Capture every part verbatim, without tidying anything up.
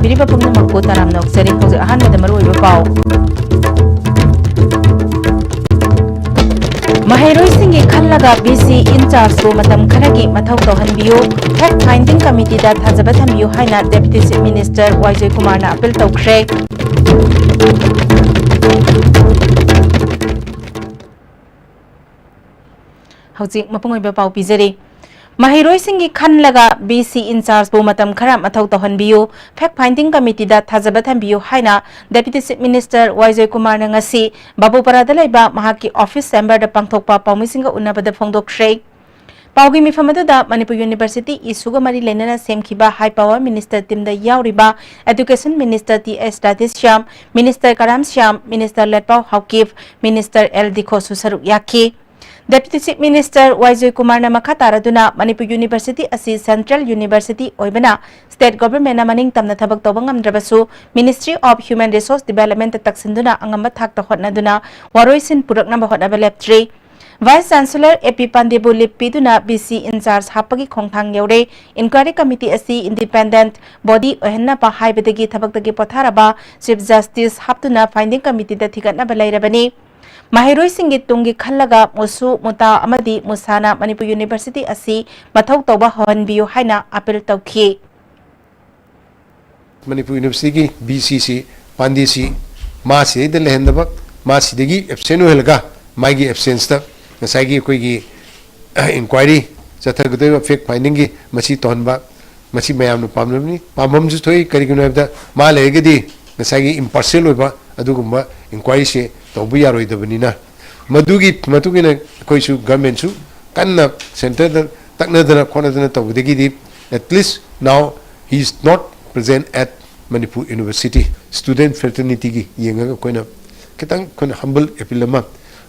ꯄꯤꯔꯤꯕ ꯄꯨꯝꯅꯃꯛꯄꯨ ꯇꯔꯥꯝꯅ ꯑꯣꯛꯆꯔꯤ꯫ ꯍꯧꯖꯤꯛ ꯑꯍꯥꯟꯕꯗ ꯃꯔꯨꯑꯣꯏꯕ ꯄꯥꯎ꯫ ꯃꯍꯩꯔꯣꯏꯁꯤꯡꯒꯤ ꯈꯜꯂꯒ ꯕꯤ ꯁꯤ ꯏꯟꯆꯥꯔꯖꯄꯨ ꯃꯇꯝ ꯈꯔꯒꯤ ꯃꯊꯧ ꯇꯧꯍꯟꯕꯤꯌꯨ, ꯐꯦꯛ ꯐꯥꯏꯟꯗꯤꯡ ꯀꯃꯤꯇꯤꯗ ꯊꯥꯖꯕ ꯊꯝꯕꯤꯌꯨ ꯍꯥꯏꯅ ꯗꯦꯄ꯭ꯌꯨꯇꯤ ꯆꯤꯐ ꯃꯤꯅꯤꯁꯇꯔ ꯋꯥꯏ ꯖꯣꯏꯀꯨꯃꯥꯔꯅ ꯑꯄꯤꯜ ꯇꯧꯈ꯭ꯔꯦ꯫ ꯍꯧꯖꯤꯛ ꯃꯄꯨꯡ ꯑꯣꯏꯕ ꯄꯥꯎ ꯄꯤꯖꯔꯤ꯫ ꯃꯍꯩꯔꯣꯏꯁꯤꯡꯒꯤ ꯈꯜꯂꯒ ꯕꯤ ꯁꯤ ꯏꯟꯆꯥꯔꯖꯄꯨ ꯃꯇꯝ ꯈꯔ ꯃꯊꯧ ꯇꯧꯍꯟꯕꯤꯌꯨ, ꯐꯦꯛ ꯐꯥꯏꯟꯗꯤꯡ ꯀꯃꯤꯇꯤꯗ ꯊꯥꯖꯕ ꯊꯝꯕꯤꯌꯨ ꯍꯥꯏꯅ ꯗꯦꯄ꯭ꯌꯨꯇꯤ ꯆꯤꯐ ꯃꯤꯅꯤꯁꯇꯔ ꯋꯥꯏ ꯖꯣꯏꯀꯨꯃꯥꯔꯅ ꯉꯁꯤ ꯕꯥꯕꯨꯄꯥꯔꯥꯗ ꯂꯩꯕ ꯃꯍꯥꯛꯀꯤ ꯑꯣꯐꯤꯁ ꯆꯦꯝꯕꯔꯗ ꯄꯥꯡꯊꯣꯛꯄ ꯄꯥꯎꯃꯤꯁꯤꯡꯒ ꯎꯅꯕꯗ ꯐꯣꯡꯗꯣꯛꯈ꯭ꯔꯦ꯫ ꯄꯥꯎꯒꯤ ꯃꯤꯐꯝ ꯑꯗꯨꯗ ꯃꯅꯤꯄꯨꯔ ꯌꯨꯅꯤꯚꯔꯁꯤꯇꯤ ꯏꯁꯨꯒ ꯃꯔꯤ ꯂꯩꯅꯅ ꯁꯦꯝꯈꯤꯕ ꯍꯥꯏ ꯄꯥꯋꯔ ꯃꯤꯅꯤꯁꯇꯔ ꯇꯤꯝꯗ ꯌꯥꯎꯔꯤꯕ ꯑꯦꯗꯨꯀꯦꯁꯟ ꯃꯤꯅꯤꯁꯇꯔ ꯇꯤ ꯑꯦꯁ ꯔꯥꯙꯦꯁ꯭ꯌꯥꯝ, ꯃꯤꯅꯤꯁꯇꯔ ꯀꯔꯥꯝ Shyam, minister ꯂꯦꯠꯄꯥꯎ Haokip, minister L ꯗꯤꯈꯣꯁꯨ ꯁꯔꯨꯛ ꯌꯥꯈꯤ꯫ ꯗꯦꯄ꯭ꯌꯨꯇꯤ ꯆꯤꯐ ꯃꯤꯅꯤꯁꯇꯔ ꯋꯥꯏ ꯖꯣꯏꯀꯨꯃꯥꯔꯅ ꯃꯈꯥ ꯇꯥꯔꯗꯨꯅ ꯃꯅꯤꯄꯨꯔ ꯌꯨꯅꯤꯚꯔꯁꯤꯇꯤ ꯑꯁꯤ ꯁꯦꯟꯇ꯭ꯔꯦꯜ ꯌꯨꯅꯤꯚꯔꯁꯤꯇꯤ ꯑꯣꯏꯕꯅ ꯁ꯭ꯇꯦꯠ ꯒꯣꯚꯔꯟꯃꯦꯟꯠꯅ ꯃꯅꯤꯡ ꯇꯝꯅ ꯊꯕꯛ ꯇꯧꯕ ꯉꯝꯗ꯭ꯔꯕꯁꯨ ꯃꯤꯅꯤꯁꯇ꯭ꯔꯤ ꯑꯣꯐ ꯍ꯭ꯌꯨꯃꯦꯟ ꯔꯤꯁꯣꯔꯁ ꯗꯤꯚꯦꯂꯞꯃꯦꯟꯠꯇ ꯇꯛꯁꯤꯟꯗꯨꯅ ꯑꯉꯝꯕ ꯊꯥꯛꯇ ꯍꯣꯠꯅꯗꯨꯅ ꯋꯥꯔꯣꯏꯁꯤꯟ ꯄꯨꯔꯛꯅꯕ ꯍꯣꯠꯅꯕ ꯂꯦꯞꯇ꯭ꯔꯤ꯫ ꯚꯥꯏꯁ ꯆꯥꯟꯁꯦꯂꯔ ꯑꯦ ꯄꯤ ꯄꯥꯟꯗꯦꯕꯨ ꯂꯤꯞ ꯄꯤꯗꯨꯅ ꯕꯤ ꯁꯤ ꯏꯟꯆꯥꯔꯖ ꯍꯥꯞꯄꯒꯤ ꯈꯣꯡꯊꯥꯡ ꯌꯧꯔꯦ꯫ ꯏꯟꯀ꯭ꯋꯥꯏꯔꯤ ꯀꯃꯤꯇꯤ ꯑꯁꯤ ꯏꯟꯗꯤꯄꯦꯟꯗꯦꯟꯠ ꯕꯣꯗꯤ ꯑꯣꯏꯍꯟꯅꯕ ꯍꯥꯏꯕꯗꯒꯤ ꯊꯕꯛꯇꯒꯤ ꯄꯣꯊꯥꯔꯕ ꯆꯤꯐ ꯖꯁꯇꯤꯁ ꯍꯥꯞꯇꯨꯅ ꯐꯥꯏꯟꯗꯤꯡ ꯀꯃꯤꯇꯤꯗ ꯊꯤꯒꯠꯅꯕ ꯂꯩꯔꯕꯅꯤ꯫ ꯃꯍꯩꯔꯣꯏꯁꯤꯡꯒꯤ ꯇꯨꯡꯒꯤ ꯈꯜꯂꯒ ꯃꯨꯁꯨ, ꯃꯨꯇꯥ ꯑꯃꯗꯤ ꯃꯨꯁꯥꯅ ꯃꯅꯤꯄꯨꯔ ꯌꯨꯅꯤꯚꯔꯁꯤꯇꯤ ꯑꯁꯤ ꯃꯊꯧ ꯇꯧꯕ ꯍꯧꯍꯟꯕꯤꯌꯨ ꯍꯥꯏꯅ ꯑꯄꯤꯜ ꯇꯧꯈꯤ꯫ ꯃꯅꯤꯄꯨꯔ ꯌꯨꯅꯤꯚꯔꯁꯤꯇꯤꯒꯤ ꯚꯤ ꯁꯤꯁꯤ, ꯄꯥꯟꯗꯦꯁꯤ ꯃꯥ ꯁꯤꯗꯩꯗ ꯂꯩꯍꯟꯗꯕ, ꯃꯥ ꯁꯤꯗꯒꯤ ꯑꯦꯕꯁꯦꯟ ꯑꯣꯏꯍꯜꯂꯒ ꯃꯥꯒꯤ ꯑꯦꯕꯁꯦꯟꯁꯇ ꯉꯁꯥꯏꯒꯤ ꯑꯩꯈꯣꯏꯒꯤ ꯏꯟꯀ꯭ꯋꯥꯏꯔꯤ ꯆꯠꯊꯒꯗꯧꯔꯤꯕ ꯐꯦꯛ ꯐꯥꯏꯟꯗꯤꯡꯒꯤ ꯃꯁꯤ ꯇꯧꯍꯟꯕ, ꯃꯁꯤ ꯃꯌꯥꯝꯅ ꯄꯥꯝꯅꯕꯅꯤ꯫ ꯄꯥꯝꯐꯝꯁꯨ ꯊꯣꯛꯏ, ꯀꯔꯤꯒꯤꯅꯣ ꯍꯥꯏꯕꯗ ꯃꯥ ꯂꯩꯔꯒꯗꯤ ꯉꯁꯥꯏꯒꯤ ꯏꯝꯄꯥꯔꯁꯤꯌꯦꯜ ꯑꯣꯏꯕ ꯑꯗꯨꯒꯨꯝꯕ ꯏꯟꯀ꯭ꯋꯥꯏꯔꯤꯁꯦ ꯇꯧꯕ ꯌꯥꯔꯣꯏꯗꯕꯅꯤꯅ, ꯃꯗꯨꯒꯤ ꯃꯇꯨꯡ ꯏꯟꯅ ꯑꯩꯈꯣꯏꯁꯨ ꯒꯚꯔꯟꯃꯦꯟꯠꯁꯨ ꯀꯟꯅ ꯁꯦꯟꯇꯔꯗ ꯇꯛꯅꯗꯅ ꯈꯣꯠꯅꯗꯅ ꯇꯧꯕꯗꯒꯤꯗꯤ, at least now he is not present at Manipur University, student fraternityꯒꯤ ꯌꯦꯡꯉꯒ ꯑꯩꯈꯣꯏꯅ ꯈꯤꯇꯪ ꯑꯩꯈꯣꯏꯅ ꯍꯝꯕꯜ ꯑꯦꯄꯤꯜ ꯑꯃ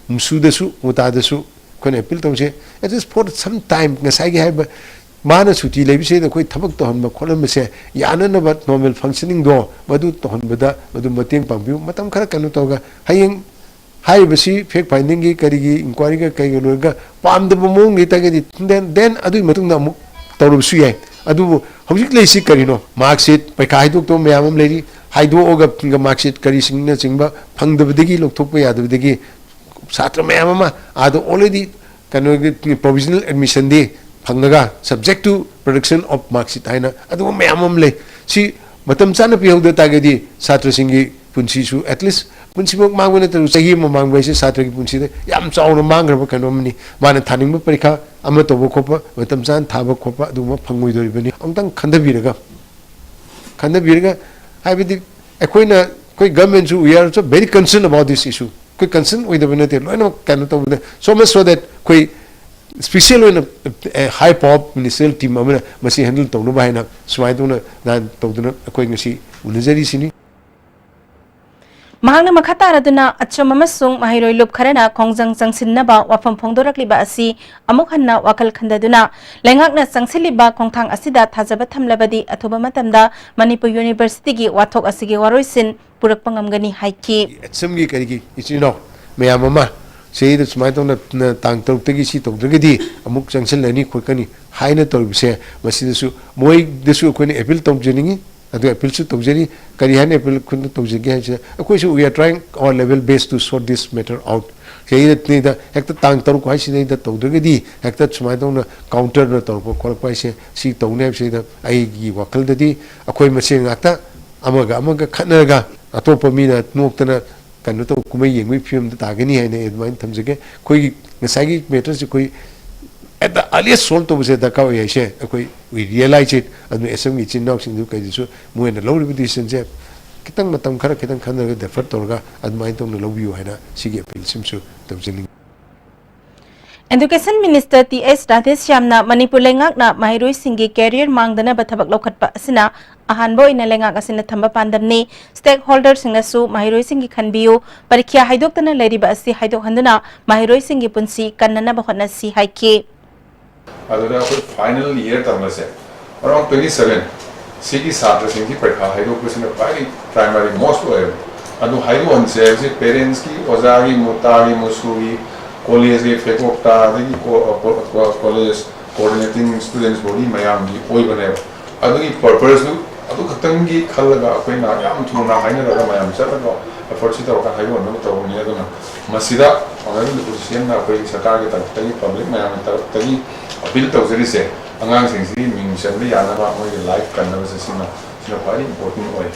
ꯃꯨꯁꯨꯗꯁꯨ ꯃꯨꯇꯥꯗꯁꯨ ꯑꯩꯈꯣꯏꯅ ꯑꯦꯄꯤꯜ ꯇꯧꯁꯦ, at least for some time, ꯉꯁꯥꯏꯒꯤ ꯍꯥꯏꯔꯤꯕ ꯃꯥꯅ ꯁꯨꯇꯤ ꯂꯩꯕꯁꯤꯗ ꯑꯩꯈꯣꯏ ꯊꯕꯛ ꯇꯧꯍꯟꯕ ꯈꯣꯠꯍꯟꯕꯁꯦ ꯌꯥꯅꯅꯕ ꯅꯣꯔꯃꯦꯜ ꯐꯪꯁꯅꯤꯡꯗꯣ ꯃꯗꯨ ꯇꯧꯍꯟꯕꯗ ꯃꯗꯨ ꯃꯇꯦꯡ ꯄꯥꯡꯕꯤꯌꯨ꯫ ꯃꯇꯝ ꯈꯔ ꯀꯩꯅꯣ ꯇꯧꯔꯒ ꯍꯌꯦꯡ ꯍꯥꯏꯔꯤꯕꯁꯤ ꯐꯦꯛ ꯐꯥꯏꯟꯗꯤꯡꯒꯤ ꯀꯔꯤꯒꯤ ꯏꯟꯀ꯭ꯋꯥꯏꯔꯤꯒ ꯀꯩꯒ ꯂꯣꯏꯔꯒ ꯄꯥꯝꯗꯕ ꯃꯑꯣꯡ ꯂꯩꯇꯥꯔꯒꯗꯤ then, then ꯑꯗꯨꯒꯤ ꯃꯇꯨꯡꯗ ꯑꯃꯨꯛ ꯇꯧꯔꯕꯁꯨ ꯌꯥꯏ꯫ ꯑꯗꯨꯕꯨ ꯍꯧꯖꯤꯛ ꯂꯩꯁꯤ ꯀꯔꯤꯅꯣ? ꯃꯥꯔꯛꯁꯤꯠ, ꯄꯩꯈꯥ ꯍꯥꯏꯗꯣꯛꯇꯕ ꯃꯌꯥꯝ ꯑꯃ ꯂꯩꯔꯤ, ꯍꯥꯏꯗꯣꯛꯑꯒ ꯃꯥꯔꯛꯁꯤꯠ ꯀꯔꯤꯁꯤꯡꯅꯆꯤꯡꯕ ꯐꯪꯗꯕꯗꯒꯤ, ꯂꯧꯊꯣꯛꯄ ꯌꯥꯗꯕꯗꯒꯤ ꯁꯥꯇ꯭ꯔ ꯃꯌꯥꯝ ꯑꯃ ꯑꯥꯗ already ꯀꯩꯅꯣꯒꯤ provisional admission D ꯐꯪꯉꯒ subject to production of mark sheet ꯍꯥꯏꯅ ꯑꯗꯨꯒꯨꯝꯕ ꯃꯌꯥꯝ ꯑꯃ ꯂꯩ꯫ ꯁꯤ ꯃꯇꯝ ꯆꯥꯅ ꯄꯤꯍꯧꯗ ꯇꯥꯔꯒꯗꯤ ꯁꯥꯇ꯭ꯔꯁꯤꯡꯒꯤ ꯄꯨꯟꯁꯤꯁꯨ, at least ꯄꯨꯟꯁꯤꯃꯛ ꯃꯥꯡꯕ ꯅꯠꯇ꯭ꯔꯁꯨ ꯆꯍꯤ ꯑꯃ ꯃꯥꯡꯕ ꯍꯥꯏꯁꯦ ꯁꯥꯇ꯭ꯔꯒꯤ ꯄꯨꯟꯁꯤꯗ ꯌꯥꯝ ꯆꯥꯎꯅ ꯃꯥꯡꯈ꯭ꯔꯕ ꯀꯩꯅꯣꯝꯅꯤ꯫ ꯃꯥꯅ ꯊꯥꯅꯤꯡꯕ ꯄꯔꯤꯈꯥ ꯑꯃ ꯇꯧꯕ ꯈꯣꯠꯄ ꯃꯇꯝ ꯆꯥꯅ ꯊꯥꯕ ꯈꯣꯠꯄ ꯑꯗꯨꯒꯨꯝꯕ ꯐꯪꯉꯣꯏꯗꯣꯔꯤꯕꯅꯤ꯫ ꯑꯃꯨꯛꯇꯪ ꯈꯟꯊꯕꯤꯔꯒ, ꯈꯟꯊꯕꯤꯔꯒ, ꯍꯥꯏꯕꯗꯤ ꯑꯩꯈꯣꯏꯅ, ꯑꯩꯈꯣꯏ government ꯁꯨ, we are also very concerned about this issue꯫ ꯑꯩꯈꯣꯏ concern ꯑꯣꯏꯗꯕ ꯅꯠꯇꯦ, ꯂꯣꯏꯅꯃꯛ ꯀꯩꯅꯣ ꯇꯧꯕꯗ, so much so that ꯑꯩꯈꯣꯏ special ꯑꯣꯏꯅ, ꯑꯦ, high power ministerial team ꯑꯃꯅ ꯃꯁꯤ handle ꯇꯧꯅꯕ ꯍꯥꯏꯅ ꯁꯨꯃꯥꯏꯅ ꯇꯧꯅ ꯅꯍꯥꯟ ꯇꯧꯗꯨꯅ ꯑꯩꯈꯣꯏ ꯉꯁꯤ ꯎꯅꯖꯔꯤꯁꯤꯅꯤ꯫ ꯃꯍꯥꯛꯅ ꯃꯈꯥ ꯇꯥꯔꯗꯨꯅ ꯑꯆꯨꯝ ꯑꯃꯁꯨꯡ ꯃꯍꯩꯔꯣꯏ ꯂꯨꯞ ꯈꯔꯅ ꯈꯣꯡꯖꯪ ꯆꯪꯁꯤꯟꯅꯕ ꯋꯥꯐꯝ ꯐꯣꯡꯗꯣꯔꯛꯂꯤꯕ ꯑꯁꯤ ꯑꯃꯨꯛ ꯍꯟꯅ ꯋꯥꯈꯜ ꯈꯟꯊꯗꯨꯅ ꯂꯩꯉꯥꯛꯅ ꯆꯪꯁꯤꯜꯂꯤꯕ ꯈꯣꯡꯊꯥꯡ ꯑꯁꯤꯗ ꯊꯥꯖꯕ ꯊꯝꯂꯕꯗꯤ ꯑꯊꯨꯕ ꯃꯇꯝꯗ ꯃꯅꯤꯄꯨꯔ ꯌꯨꯅꯤꯚꯔꯁꯤꯇꯤꯒꯤ ꯋꯥꯊꯣꯛ ꯑꯁꯤꯒꯤ ꯋꯥꯔꯣꯏꯁꯤꯟ ꯄꯨꯔꯛꯄ ꯉꯝꯒꯅꯤ ꯍꯥꯏꯈꯤ꯫ ꯑꯦꯠꯁꯝꯒꯤ ꯀꯔꯤꯒꯤ ꯏꯆꯤꯟ ꯏꯅꯥꯎ ꯃꯌꯥꯝ ꯑꯃ ꯁꯤꯗ ꯁꯨꯃꯥꯏꯅ ꯇꯧꯅ ꯇꯥꯡ ꯇꯔꯨꯛꯇꯒꯤ ꯁꯤ ꯇꯧꯗ꯭ꯔꯒꯗꯤ ꯑꯃꯨꯛ ꯆꯪꯁꯤꯜꯂꯅꯤ ꯈꯣꯠꯀꯅꯤ ꯍꯥꯏꯅ ꯇꯧꯔꯤꯕꯁꯦ, ꯃꯁꯤꯗꯁꯨ ꯃꯣꯏꯗꯁꯨ ꯑꯩꯈꯣꯏꯅ ꯑꯦꯄꯤꯜ ꯇꯧꯖꯅꯤꯡꯉꯤ꯫ ꯑꯗꯨ ꯑꯦꯄꯤꯜꯁꯨ ꯇꯧꯖꯔꯤ꯫ ꯀꯔꯤ ꯍꯥꯏꯅ ꯑꯦꯄꯤꯜ ꯑꯩꯈꯣꯏꯅ ꯇꯧꯖꯒꯦ ꯍꯥꯏꯕꯁꯤꯗ, ꯑꯩꯈꯣꯏꯁꯨ we are trying our level best to sort this matter out꯫ ꯁꯤꯗꯩꯗ ꯍꯦꯛꯇ ꯇꯥꯡ ꯇꯔꯨꯛ ꯍꯥꯏꯁꯤꯗꯩꯗ ꯇꯧꯗ꯭ꯔꯒꯗꯤ ꯍꯦꯛꯇ ꯁꯨꯃꯥꯏꯅ ꯇꯧꯅ ꯀꯥꯎꯟꯇꯔꯅ ꯇꯧꯔꯛꯄ ꯈꯣꯠꯂꯛꯄ ꯍꯥꯏꯁꯦ ꯁꯤ ꯇꯧꯅꯤ ꯍꯥꯏꯕꯁꯤꯗ ꯑꯩꯒꯤ ꯋꯥꯈꯜꯗꯗꯤ ꯑꯩꯈꯣꯏ ꯃꯁꯦꯟ ꯉꯥꯛꯇ ꯑꯃꯒ ꯑꯃꯒ ꯈꯠꯅꯔꯒ ꯑꯇꯣꯞꯄ ꯃꯤꯅ ꯅꯣꯛꯇꯅ ꯀꯩꯅꯣ ꯇꯧ ꯀꯨꯝꯍꯩ ꯌꯦꯡꯕꯒꯤ ꯐꯤꯕꯝꯗ ꯇꯥꯒꯅꯤ ꯍꯥꯏꯅ ꯑꯩ ꯑꯗꯨꯃꯥꯏꯅ ꯊꯝꯖꯒꯦ꯫ ꯑꯩꯈꯣꯏꯒꯤ ꯉꯁꯥꯏꯒꯤ ꯃꯦꯇꯔꯁꯦ ꯑꯩꯈꯣꯏ at the earliest solve ꯇꯧꯕꯁꯦ ꯗꯔꯀꯥꯔ ꯑꯣꯏ ꯍꯥꯏꯁꯦ ꯑꯩꯈꯣꯏ we realize it꯫ ꯑꯗꯨꯅ ꯑꯦꯁꯦꯝꯒꯤ ꯏꯆꯤꯟ ꯏꯅꯥꯎꯁꯤꯡꯗꯨ ꯀꯩꯗꯨꯁꯨ ꯃꯣꯏꯅ ꯂꯧꯔꯤꯕ ꯗꯤꯁꯤꯖꯟꯁꯦ ꯈꯤꯇꯪ ꯃꯇꯝ ꯈꯔ ꯈꯤꯇꯪ ꯈꯟꯅꯔꯒ ꯗꯦꯐꯔ ꯇꯧꯔꯒ ꯑꯗꯨꯃꯥꯏꯅ ꯇꯧꯅ ꯂꯧꯕꯤꯌꯨ ꯍꯥꯏꯅ ꯁꯤꯒꯤ ꯑꯦꯄꯤꯜꯁꯤꯃꯁꯨ ꯇꯧꯖꯅꯤꯡꯉꯤ꯫ Education Minister ꯇꯤ ꯑꯩꯆ ꯔꯥꯙꯦꯁ꯭ꯌꯥꯝꯅ ꯃꯅꯤꯄꯨꯔ ꯂꯩꯉꯥꯛꯅ ꯃꯍꯩꯔꯣꯏꯁꯤꯡꯒꯤ career ꯃꯥꯡꯗꯅꯕ ꯊꯕꯛ ꯂꯧꯈꯠꯄ ꯑꯁꯤꯅ ꯑꯍꯥꯟꯕ ꯑꯣꯏꯅ ꯂꯩꯉꯥꯛ ꯑꯁꯤꯅ ꯊꯝꯕ ꯄꯥꯟꯗꯝꯅꯤ꯫ Stakeholderꯁꯤꯡꯅꯁꯨ ꯃꯍꯩꯔꯣꯏꯁꯤꯡꯒꯤ ꯈꯟꯕꯤꯌꯨ, ꯄꯔꯤꯈ꯭ꯌꯥ ꯍꯥꯏꯗꯣꯛꯇꯅ ꯂꯩꯔꯤꯕ ꯑꯁꯤ ꯍꯥꯏꯗꯣꯛꯍꯟꯗꯨꯅ ꯃꯍꯩꯔꯣꯏꯁꯤꯡꯒꯤ ꯄꯨꯟꯁꯤ ꯀꯟꯅꯅꯕ ꯍꯣꯠꯅꯁꯤ ꯍꯥꯏꯈꯤ꯫ ꯑꯗꯨꯗ ꯑꯩꯈꯣꯏ final year ꯇꯝꯕꯁꯦ around twenty seven ꯁꯤꯒꯤ ꯁꯥꯇ꯭ꯔꯁꯤꯡꯁꯤ ꯄꯔꯤꯈꯥ ꯍꯥꯏꯗꯣꯛꯄꯁꯤꯅ ꯈ꯭ꯋꯥꯏꯗꯒꯤ primary most ꯑꯣꯏꯌꯦꯕ꯫ ꯑꯗꯨ ꯍꯥꯏꯗꯣꯛꯍꯟꯁꯦ ꯍꯥꯏꯕꯁꯤ parentsꯀꯤ, ꯑꯣꯖꯥꯒꯤ, ꯃꯣꯇꯥꯒꯤ, ꯃꯨꯁꯨꯒꯤ, collegeꯀꯤ, faculty ꯑꯗꯒꯤ college coordinating students body ꯃꯌꯥꯝꯒꯤ ꯑꯣꯏꯕꯅꯦꯕ꯫ ꯑꯗꯨꯒꯤ ꯄꯔꯄꯁꯇꯨ ꯑꯗꯨ ꯈꯛꯇꯪꯒꯤ ꯈꯜꯂꯒ ꯑꯩꯈꯣꯏꯅ ꯌꯥꯝ ꯊꯨꯅ ꯍꯥꯏꯅꯔꯒ ꯃꯌꯥꯝ ꯆꯠꯂꯒ ꯑꯦꯐꯔꯠꯁꯤ ꯇꯧꯔꯒ ꯍꯥꯏꯗꯣꯛꯅꯕ ꯇꯧꯕꯅꯤ꯫ ꯑꯗꯨꯅ ꯃꯁꯤꯗ ꯑꯣꯅꯔꯦꯕꯜ ꯄꯣꯂꯤꯇꯤꯁꯤꯌꯟꯅ ꯑꯩꯈꯣꯏꯒꯤ ꯁꯔꯀꯥꯔꯒꯤ ꯇꯔꯞꯇꯒꯤ, ꯄꯕ꯭ꯂꯤꯛ ꯃꯌꯥꯝꯒꯤ ꯇꯔꯞꯇꯒꯤ ꯑꯄꯤꯜ ꯇꯧꯖꯔꯤꯁꯦ, ꯑꯉꯥꯡꯁꯤꯡꯁꯤ ꯃꯤꯡ ꯆꯟꯕ ꯌꯥꯅꯕ, ꯃꯣꯏꯒꯤ ꯂꯥꯏꯐ ꯀꯟꯅꯕꯁꯦ, ꯁꯤꯅ, ꯁꯤꯅ ꯈ꯭ꯋꯥꯏꯗꯒꯤ ꯏꯝꯄꯣꯔꯇꯦꯟ ꯑꯣꯏ꯫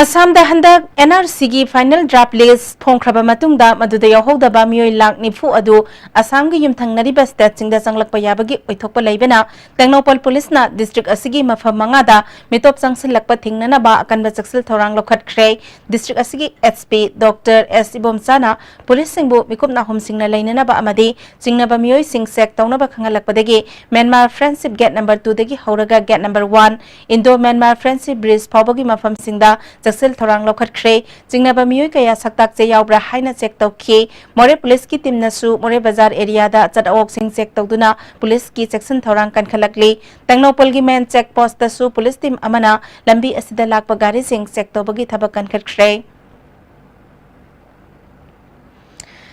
ꯑꯁꯥꯝꯗ ꯍꯟꯗꯛ ꯑꯦꯟ ꯑꯥꯔ ꯁꯤꯒꯤ ꯐꯥꯏꯅꯦꯜ ꯗ꯭ꯔꯥꯐ ꯂꯤꯁ ꯐꯣꯡꯈ꯭ꯔꯕ ꯃꯇꯨꯡꯗ ꯃꯗꯨꯗ ꯌꯥꯎꯍꯧꯗꯕ ꯃꯤꯑꯣꯏ ꯂꯥꯈ ꯅꯤꯐꯨ ꯑꯗꯨ ꯑꯁꯥꯝꯒꯤ ꯌꯨꯝꯊꯪꯅꯔꯤꯕ ꯁ꯭ꯇꯦꯠꯁꯤꯡꯗ ꯆꯪꯂꯛꯄ ꯌꯥꯕꯒꯤ ꯑꯣꯏꯊꯣꯛꯄ ꯂꯩꯕꯅ ꯇꯦꯡꯅꯧꯄꯜ ꯄꯨꯂꯤꯁꯅ ꯗꯤꯁꯇ꯭ꯔꯤꯛ ꯑꯁꯤꯒꯤ ꯃꯐꯝ ꯃꯉꯥꯗ ꯃꯤꯇꯣꯞ ꯆꯪꯁꯤꯜꯂꯛꯄ ꯊꯤꯡꯅꯅꯕ ꯑꯀꯟꯕ ꯆꯦꯛꯁꯤꯜ ꯊꯧꯔꯥꯡ ꯂꯧꯈꯠꯈ꯭ꯔꯦ꯫ ꯗꯤꯁꯇ꯭ꯔꯤꯛ ꯑꯁꯤꯒꯤ ꯑꯦꯁ ꯄꯤ ꯗꯣꯛꯇꯔ ꯑꯦꯁ ꯏꯕꯣꯝꯆꯥꯅ ꯄꯨꯂꯤꯁꯁꯤꯡꯕꯨ ꯃꯤꯀꯨꯞ ꯅꯥꯍꯨꯝꯁꯤꯡꯅ ꯂꯩꯅꯅꯕ ꯑꯃꯗꯤ ꯆꯤꯡꯅꯕ ꯃꯤꯑꯣꯏꯁꯤꯡ ꯆꯦꯛ ꯇꯧꯅꯕ ꯈꯪꯍꯜꯂꯛꯄꯗꯒꯤ ꯃ꯭ꯌꯥꯟꯃꯥꯔ ꯐ꯭ꯔꯦꯟꯗꯁꯤꯞ ꯒꯦꯠ ꯅꯝꯕꯔ ꯇꯨꯗꯒꯤ ꯍꯧꯔꯒ gate number one, Indo Myanmar friendship bridge ꯐꯥꯎꯕꯒꯤ ꯃꯐꯝꯁꯤꯡꯗ ꯆꯦꯛꯁꯤꯜ ꯊꯧꯔꯥꯡ ꯂꯧꯈꯠꯈ꯭ꯔꯦ꯫ ꯆꯤꯡꯅꯕ ꯃꯤꯑꯣꯏ ꯀꯌꯥ ꯁꯛꯇꯥꯛ ꯆꯦ ꯌꯥꯎꯕ꯭ꯔꯥ ꯍꯥꯏꯅ ꯆꯦꯛ ꯇꯧꯈꯤ꯫ ꯃꯣꯔꯦ ꯄꯨꯂꯤꯁꯀꯤ ꯇꯤꯝꯅꯁꯨ ꯃꯣꯔꯦ ꯕꯖꯥꯔ ꯑꯦꯔꯤꯌꯥꯗ ꯑꯆꯠ ꯑꯋꯣꯛꯁꯤꯡ ꯆꯦꯛ ꯇꯧꯗꯨꯅ ꯄꯨꯂꯤꯁꯀꯤ ꯆꯦꯛꯁꯤꯟ ꯊꯧꯔꯥꯡ ꯀꯟꯈꯠꯂꯛꯂꯤ꯫ ꯇꯦꯡꯅꯧꯄꯜꯒꯤ ꯃꯦꯟ ꯆꯦꯛ ꯄꯣꯁꯇꯁꯨ ꯄꯨꯂꯤꯁ ꯇꯤꯝ ꯑꯃꯅ ꯂꯝꯕꯤ ꯑꯁꯤꯗ ꯂꯥꯛꯄ ꯒꯥꯔꯤꯁꯤꯡ ꯆꯦꯛ ꯇꯧꯕꯒꯤ ꯊꯕꯛ ꯀꯟꯈꯠꯈ꯭ꯔꯦ꯫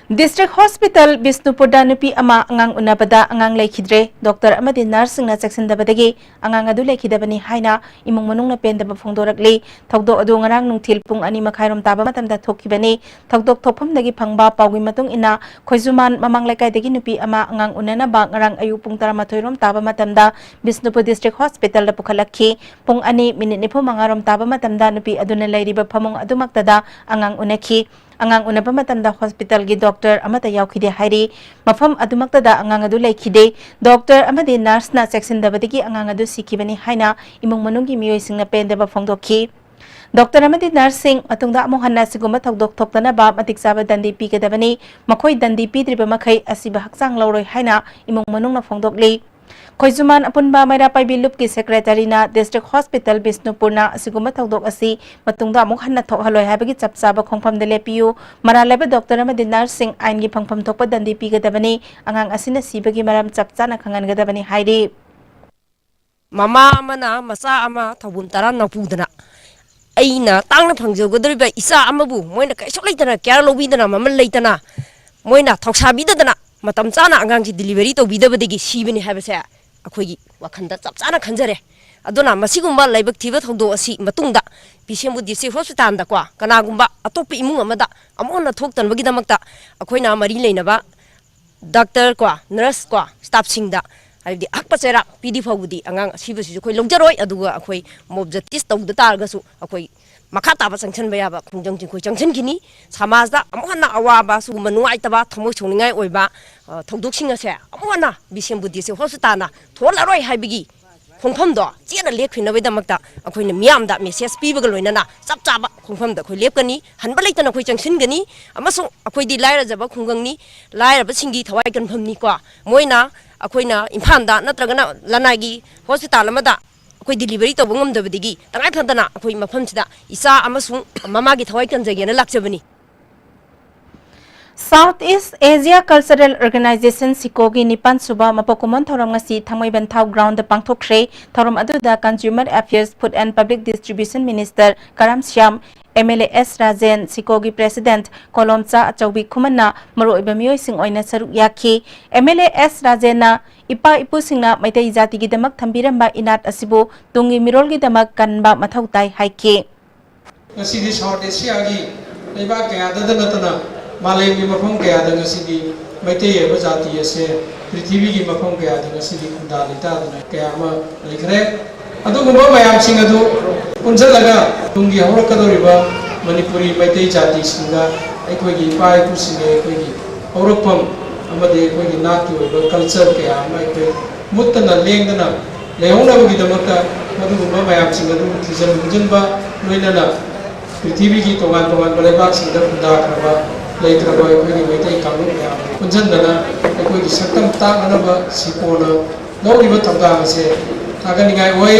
ꯗꯤꯁꯇ꯭ꯔꯤꯛ ꯍꯣꯁꯄꯤꯇꯥꯜ ꯕꯤꯁꯅꯨꯄꯨꯔꯗ ꯅꯨꯄꯤ ꯑꯃ ꯑꯉꯥꯡ ꯎꯅꯕꯗ ꯑꯉꯥꯡ ꯂꯩꯈꯤꯗ꯭ꯔꯦ꯫ ꯗꯣꯛꯇꯔ ꯑꯃꯗꯤ ꯅꯔꯁꯁꯤꯡꯅ ꯆꯦꯛꯁꯤꯟꯗꯕꯗꯒꯤ ꯑꯉꯥꯡ ꯑꯗꯨ ꯂꯩꯈꯤꯗꯕꯅꯤ ꯍꯥꯏꯅ ꯏꯃꯨꯡ ꯃꯅꯨꯡꯅ ꯄꯦꯟꯗꯕ ꯐꯣꯡꯗꯣꯔꯛꯂꯤ꯫ ꯊꯧꯗꯣꯛ ꯑꯗꯨ ꯉꯔꯥꯡ ꯅꯨꯡꯊꯤꯜ ꯄꯨꯡ ꯑꯅꯤ ꯃꯈꯥꯏꯔꯣꯝ ꯇꯥꯕ ꯃꯇꯝꯗ ꯊꯣꯛꯈꯤꯕꯅꯤ꯫ ꯊꯧꯗꯣꯛ ꯊꯣꯛꯐꯝꯗꯒꯤ ꯐꯪꯕ ꯄꯥꯎꯒꯤ ꯃꯇꯨꯡ ꯏꯟꯅ, ꯈꯣꯏꯖꯨꯃꯥꯟ ꯃꯃꯥꯡ ꯂꯩꯀꯥꯏꯗꯒꯤ ꯅꯨꯄꯤ ꯑꯃ ꯑꯉꯥꯡ ꯎꯅꯅꯕ ꯉꯔꯥꯡ ꯑꯌꯨꯛ ꯄꯨꯡ ꯇꯔꯥꯃꯥꯊꯣꯏꯔꯣꯝ ꯇꯥꯕ ꯃꯇꯝꯗ ꯕꯤꯁꯅꯨꯄꯨꯔ ꯗꯤꯁꯇ꯭ꯔꯤꯛ ꯍꯣꯁꯄꯤꯇꯥꯜꯗ ꯄꯨꯈꯠꯂꯛꯈꯤ꯫ ꯄꯨꯡ ꯑꯅꯤ ꯃꯤꯅꯤꯠ ꯅꯤꯐꯨ ꯃꯉꯥꯔꯣꯝ ꯇꯥꯕ ꯃꯇꯝꯗ ꯅꯨꯄꯤ ꯑꯗꯨꯅ ꯂꯩꯔꯤꯕ ꯐꯃꯨꯡ ꯑꯗꯨꯃꯛꯇꯗ ꯑꯉꯥꯡ ꯎꯅꯈꯤ꯫ ꯑꯉꯥꯡ ꯎꯅꯕ ꯃꯇꯝꯗ ꯍꯣꯁꯄꯤꯇꯥꯜꯒꯤ ꯗꯣꯛꯇꯔ ꯑꯃꯠꯇ ꯌꯥꯎꯈꯤꯗꯦ ꯍꯥꯏꯔꯤ꯫ ꯃꯐꯝ ꯑꯗꯨꯃꯛꯇꯗ ꯑꯉꯥꯡ ꯑꯗꯨ ꯂꯩꯈꯤꯗꯦ꯫ ꯗꯣꯛꯇꯔ ꯑꯃꯗꯤ ꯅꯔꯁꯅ ꯆꯦꯛꯁꯤꯟꯗꯕꯗꯒꯤ ꯑꯉꯥꯡ ꯑꯗꯨ ꯁꯤꯈꯤꯕꯅꯤ ꯍꯥꯏꯅ ꯏꯃꯨꯡ ꯃꯅꯨꯡꯒꯤ ꯃꯤꯑꯣꯏꯁꯤꯡꯅ ꯄꯦꯟꯗꯕ ꯐꯣꯡꯗꯣꯛꯈꯤ꯫ ꯗꯣꯛꯇꯔ ꯑꯃꯗꯤ ꯅꯔꯁꯁꯤꯡ ꯃꯇꯨꯡꯗ ꯑꯃꯨꯛ ꯍꯟꯅ ꯑꯁꯤꯒꯨꯝꯕ ꯊꯧꯗꯣꯛ ꯊꯣꯛꯇꯅꯕ ꯃꯇꯤꯛ ꯆꯥꯕ ꯗꯟꯗꯤ ꯄꯤꯒꯗꯕꯅꯤ꯫ ꯃꯈꯣꯏ ꯗꯟꯗꯤ ꯄꯤꯗ꯭ꯔꯤꯕ ꯃꯈꯩ ꯑꯁꯤꯕ ꯍꯛꯆꯥꯡ ꯂꯧꯔꯣꯏ ꯍꯥꯏꯅ ꯏꯃꯨꯡ ꯃꯅꯨꯡꯅ ꯐꯣꯡꯗꯣꯛꯂꯤ꯫ ꯈꯣꯏꯖꯨꯃꯥꯟ ꯑꯄꯨꯟꯕ ꯃꯩꯔꯥ ꯄꯥꯏꯕꯤ ꯂꯨꯞꯀꯤ ꯁꯦꯀ꯭ꯔꯦꯇꯔꯤꯅ ꯗꯤꯁꯇ꯭ꯔꯤꯛ ꯍꯣꯁꯄꯤꯇꯥꯜ ꯕꯤꯁꯅꯨꯄꯨꯔꯅ ꯑꯁꯤꯒꯨꯝꯕ ꯊꯧꯗꯣꯛ ꯑꯁꯤ ꯃꯇꯨꯡꯗ ꯑꯃꯨꯛ ꯍꯟꯅ ꯊꯣꯛꯍꯜꯂꯣꯏ ꯍꯥꯏꯕꯒꯤ ꯆꯞ ꯆꯥꯕ ꯈꯣꯡꯐꯝꯗ ꯂꯦꯞꯄꯤꯌꯨ꯫ ꯃꯔꯥꯜ ꯂꯩꯕ ꯗꯣꯛꯇꯔ ꯑꯃꯗꯤ ꯅꯔꯁꯁꯤꯡ ꯑꯥꯏꯟꯒꯤ ꯐꯪꯐꯝ ꯊꯣꯛꯄ ꯗꯟꯗꯤ ꯄꯤꯒꯗꯕꯅꯤ꯫ ꯑꯉꯥꯡ ꯑꯁꯤꯅ ꯁꯤꯕꯒꯤ ꯃꯔꯝ ꯆꯞ ꯆꯥꯅ ꯈꯪꯍꯟꯒꯗꯕꯅꯤ ꯍꯥꯏꯔꯤ꯫ ꯃꯃꯥ ꯑꯃꯅ ꯃꯆꯥ ꯑꯃ ꯊꯧꯕꯨꯝ ꯇꯔꯥ ꯅꯧꯄꯨꯗꯅ ꯑꯩꯅ ꯇꯥꯡꯅ ꯐꯪꯖꯒꯗꯧꯔꯤꯕ ꯏꯆꯥ ꯑꯃꯕꯨ ꯃꯣꯏꯅ ꯀꯩꯁꯨ ꯂꯩꯇꯅ, ꯀꯤꯌꯔ ꯂꯧꯕꯤꯗꯅ, ꯃꯃꯜ ꯂꯩꯇꯅ, ꯃꯣꯏꯅ ꯊꯧꯁꯥꯕꯤꯗꯗꯅ ꯃꯇꯝ ꯆꯥꯅ ꯑꯉꯥꯡꯁꯤ ꯗꯤꯂꯤꯚꯔꯤ ꯇꯧꯕꯤꯗꯕꯗꯒꯤ ꯁꯤꯕꯅꯤ ꯍꯥꯏꯕꯁꯦ ꯑꯩꯈꯣꯏꯒꯤ ꯋꯥꯈꯜꯗ ꯆꯞ ꯆꯥꯅ ꯈꯟꯖꯔꯦ꯫ ꯑꯗꯨꯅ ꯃꯁꯤꯒꯨꯝꯕ ꯂꯥꯏꯕꯛ ꯊꯤꯕ ꯊꯧꯗꯣꯛ ꯑꯁꯤ ꯃꯇꯨꯡꯗ ꯕꯤꯁꯦꯝꯄꯨꯔ ꯗꯤꯁꯇ꯭ꯔꯤꯛ ꯍꯣꯁꯄꯤꯇꯥꯜꯗꯀꯣ, ꯀꯅꯥꯒꯨꯝꯕ ꯑꯇꯣꯞꯄ ꯏꯃꯨꯡ ꯑꯃꯗ ꯑꯃꯨꯛ ꯍꯟꯅ ꯊꯣꯛꯇꯅꯕꯒꯤꯗꯃꯛꯇ ꯑꯩꯈꯣꯏꯅ ꯃꯔꯤ ꯂꯩꯅꯕ ꯗꯥꯛꯇꯔ ꯀꯣ, ꯅꯔꯁ ꯀꯣ, ꯁ꯭ꯇꯥꯐꯁꯤꯡꯗ, ꯍꯥꯏꯕꯗꯤ ꯑꯍꯛꯄ ꯆꯩꯔꯥꯛ ꯄꯤꯗ꯭ꯔꯤ ꯐꯥꯎꯕꯗꯤ ꯑꯉꯥꯡ ꯑꯁꯤꯕꯁꯤꯁꯨ ꯑꯩꯈꯣꯏ ꯂꯧꯖꯔꯣꯏ꯫ ꯑꯗꯨꯒ ꯑꯩꯈꯣꯏ ꯃꯣꯕ ꯖꯁꯇꯤꯁ ꯇꯧꯗ ꯇꯥꯔꯒꯁꯨ ꯑꯩꯈꯣꯏ ꯃꯈꯥ ꯇꯥꯕ ꯆꯪꯁꯤꯟꯕ ꯌꯥꯕ ꯈꯣꯡꯖꯪꯁꯤꯡ ꯑꯩꯈꯣꯏ ꯆꯪꯁꯤꯟꯈꯤꯅꯤ꯫ ꯁꯃꯥꯖꯇ ꯑꯃꯨꯛ ꯍꯟꯅ ꯑꯋꯥꯕ, ꯁꯤꯒꯨꯝꯕ ꯅꯨꯡꯉꯥꯏꯇꯕ, ꯊꯃꯣꯏ ꯁꯣꯛꯅꯤꯡꯉꯥꯏ ꯑꯣꯏꯕ, ꯑ, ꯊꯧꯗꯣꯛꯁꯤꯡ ꯑꯁꯦ ꯑꯃꯨꯛ ꯍꯟꯅ ꯕꯤꯁꯦꯝꯄꯨꯔ ꯗꯤꯁꯇ꯭ꯔꯤꯛ ꯍꯣꯁꯄꯤꯇꯥꯜꯅ ꯊꯣꯛꯍꯜꯂꯔꯣꯏ ꯍꯥꯏꯕꯒꯤ ꯈꯣꯡꯐꯝꯗꯣ ꯆꯦꯠꯅ ꯂꯦꯞꯈꯤꯅꯕꯒꯤꯗꯃꯛꯇ ꯑꯩꯈꯣꯏꯅ ꯃꯤꯌꯥꯝꯗ ꯃꯦꯁꯦꯖ ꯄꯤꯕꯒ ꯂꯣꯏꯅꯅ ꯆꯞ ꯆꯥꯕ ꯈꯣꯡꯐꯝꯗ ꯑꯩꯈꯣꯏ ꯂꯦꯞꯀꯅꯤ꯫ ꯍꯟꯕ ꯂꯩꯇꯅ ꯑꯩꯈꯣꯏ ꯆꯪꯁꯤꯟꯒꯅꯤ꯫ ꯑꯃꯁꯨꯡ ꯑꯩꯈꯣꯏꯗꯤ ꯂꯥꯏꯔꯖꯕ ꯈꯨꯡꯒꯪꯅꯤ, ꯂꯥꯏꯔꯕꯁꯤꯡꯒꯤ ꯊꯋꯥꯏ ꯀꯟꯐꯝꯅꯤꯀꯣ꯫ ꯃꯣꯏꯅ ꯑꯩꯈꯣꯏꯅ ꯏꯝꯐꯥꯜꯗ ꯅꯠꯇ꯭ꯔꯒꯅ ꯂꯅꯥꯏꯒꯤ ꯍꯣꯁꯄꯤꯇꯥꯜ ꯑꯃꯗ ꯑꯩꯈꯣꯏ ꯗꯤꯂꯤꯚꯔꯤ ꯇꯧꯕ ꯉꯝꯗꯕꯗꯒꯤ ꯇꯉꯥꯏ ꯐꯗꯅ ꯑꯩꯈꯣꯏ ꯃꯐꯝꯁꯤꯗ ꯏꯆꯥ ꯑꯃꯁꯨꯡ ꯃꯃꯥꯒꯤ ꯊꯋꯥꯏ ꯀꯟꯖꯒꯦꯅ ꯂꯥꯛꯆꯕꯅꯤ꯫ South East Asia Cultural Organization, ꯁꯤꯀꯣꯒꯤ ꯅꯤꯄꯥꯟ ꯁꯨꯕ ꯃꯄꯣꯛ ꯀꯨꯝꯑꯣꯟ ꯊꯧꯔꯝ ꯉꯁꯤ ꯊꯥꯡꯃꯩꯕꯟꯊꯥꯎ ground ꯄꯥꯡꯊꯣꯛꯈ꯭ꯔꯦ꯫ ꯊꯧꯔꯝ ꯑꯗꯨꯗ Consumer Affairs, Food and Public Distribution Minister Karam Shyam, MLA S Rajen, ꯁꯤꯀꯣꯒꯤ President ꯀꯣꯂꯣꯝꯆꯥ ꯑꯆꯧꯕꯤ ꯈꯨꯃꯟꯅ ꯃꯔꯨꯑꯣꯏꯕ ꯃꯤꯑꯣꯏꯁꯤꯡ ꯑꯣꯏꯅ ꯁꯔꯨꯛ ꯌꯥꯈꯤ꯫ MLA ꯑꯦꯁ ꯔꯥꯖꯦꯟꯅ ꯏꯄꯥ ꯏꯄꯨꯁꯤꯡꯅ ꯃꯩꯇꯩ ꯖꯥꯇꯤꯒꯤꯗꯃꯛ ꯊꯝꯕꯤꯔꯝꯕ ꯏꯅꯥꯠ ꯑꯁꯤꯕꯨ ꯇꯨꯡꯒꯤ ꯃꯤꯔꯣꯜꯒꯤꯗꯃꯛ ꯀꯟꯕ ꯃꯊꯧ ꯇꯥꯏ ꯍꯥꯏꯈꯤ꯫ ꯉꯁꯤꯗꯤ South Asia ꯒꯤ ꯂꯩꯕꯥꯛ ꯀꯌꯥꯗꯇ ꯅꯠꯇꯅ ꯃꯥꯂꯦꯝꯒꯤ ꯃꯐꯝ ꯀꯌꯥꯗ ꯉꯁꯤꯗꯤ ꯃꯩꯇꯩ ꯍꯥꯏꯕ ꯖꯥꯇꯤ ꯑꯁꯦ ꯄ꯭ꯔꯤꯊꯤꯕꯤꯒꯤ ꯃꯐꯝ ꯀꯌꯥꯗ ꯉꯁꯤꯗꯤ ꯈꯨꯟꯗꯥ ꯂꯩꯇꯥꯗꯅ ꯀꯌꯥ ꯑꯃ ꯂꯩꯈ꯭ꯔꯦ꯫ ꯑꯗꯨꯒꯨꯝꯕ ꯃꯌꯥꯝꯁꯤꯡ ꯑꯗꯨ ꯄꯨꯟꯁꯤꯜꯂꯒ ꯇꯨꯡꯒꯤ ꯍꯧꯔꯛꯀꯗꯧꯔꯤꯕ ꯃꯅꯤꯄꯨꯔꯤ ꯃꯩꯇꯩ ꯖꯥꯇꯤꯁꯤꯡꯗ ꯑꯩꯈꯣꯏꯒꯤ ꯏꯄꯥ ꯏꯄꯨꯁꯤꯡꯒꯤ ꯑꯩꯈꯣꯏꯒꯤ ꯍꯧꯔꯛꯐꯝ ꯑꯃꯗꯤ ꯑꯩꯈꯣꯏꯒꯤ ꯅꯥꯠꯀꯤ ꯑꯣꯏꯕ culture ꯀꯌꯥ ꯑꯃ ꯑꯩꯈꯣꯏ ꯃꯨꯠꯇꯅ ꯂꯦꯡꯗꯅ ꯂꯩꯍꯧꯅꯕꯒꯤꯗꯃꯛꯇ ꯃꯗꯨꯒꯨꯝꯕ ꯃꯌꯥꯝꯁꯤꯡ ꯑꯗꯨ ꯊꯤꯖꯤꯟ ꯍꯨꯝꯖꯤꯟꯕ ꯂꯣꯏꯅꯅ ꯄ꯭ꯔꯤꯊꯤꯕꯤꯒꯤ ꯇꯣꯉꯥꯟ ꯇꯣꯉꯥꯟꯕ ꯂꯩꯕꯥꯛꯁꯤꯡꯗ ꯈꯨꯟꯗꯥꯈ꯭ꯔꯕ ꯂꯩꯈ꯭ꯔꯕ ꯑꯩꯈꯣꯏꯒꯤ ꯃꯩꯇꯩ ꯀꯥꯡꯂꯨꯞ ꯃꯌꯥꯝ ꯄꯨꯟꯁꯤꯟꯗꯅ ꯑꯩꯈꯣꯏꯒꯤ ꯁꯛꯇꯝ ꯇꯥꯛꯅꯅꯕ ꯁꯤꯀꯣꯅ ꯂꯧꯔꯤꯕ ꯊꯧꯗꯥꯡ ꯑꯁꯦ ꯊꯥꯒꯠꯅꯤꯡꯉꯥꯏ ꯑꯣꯏ꯫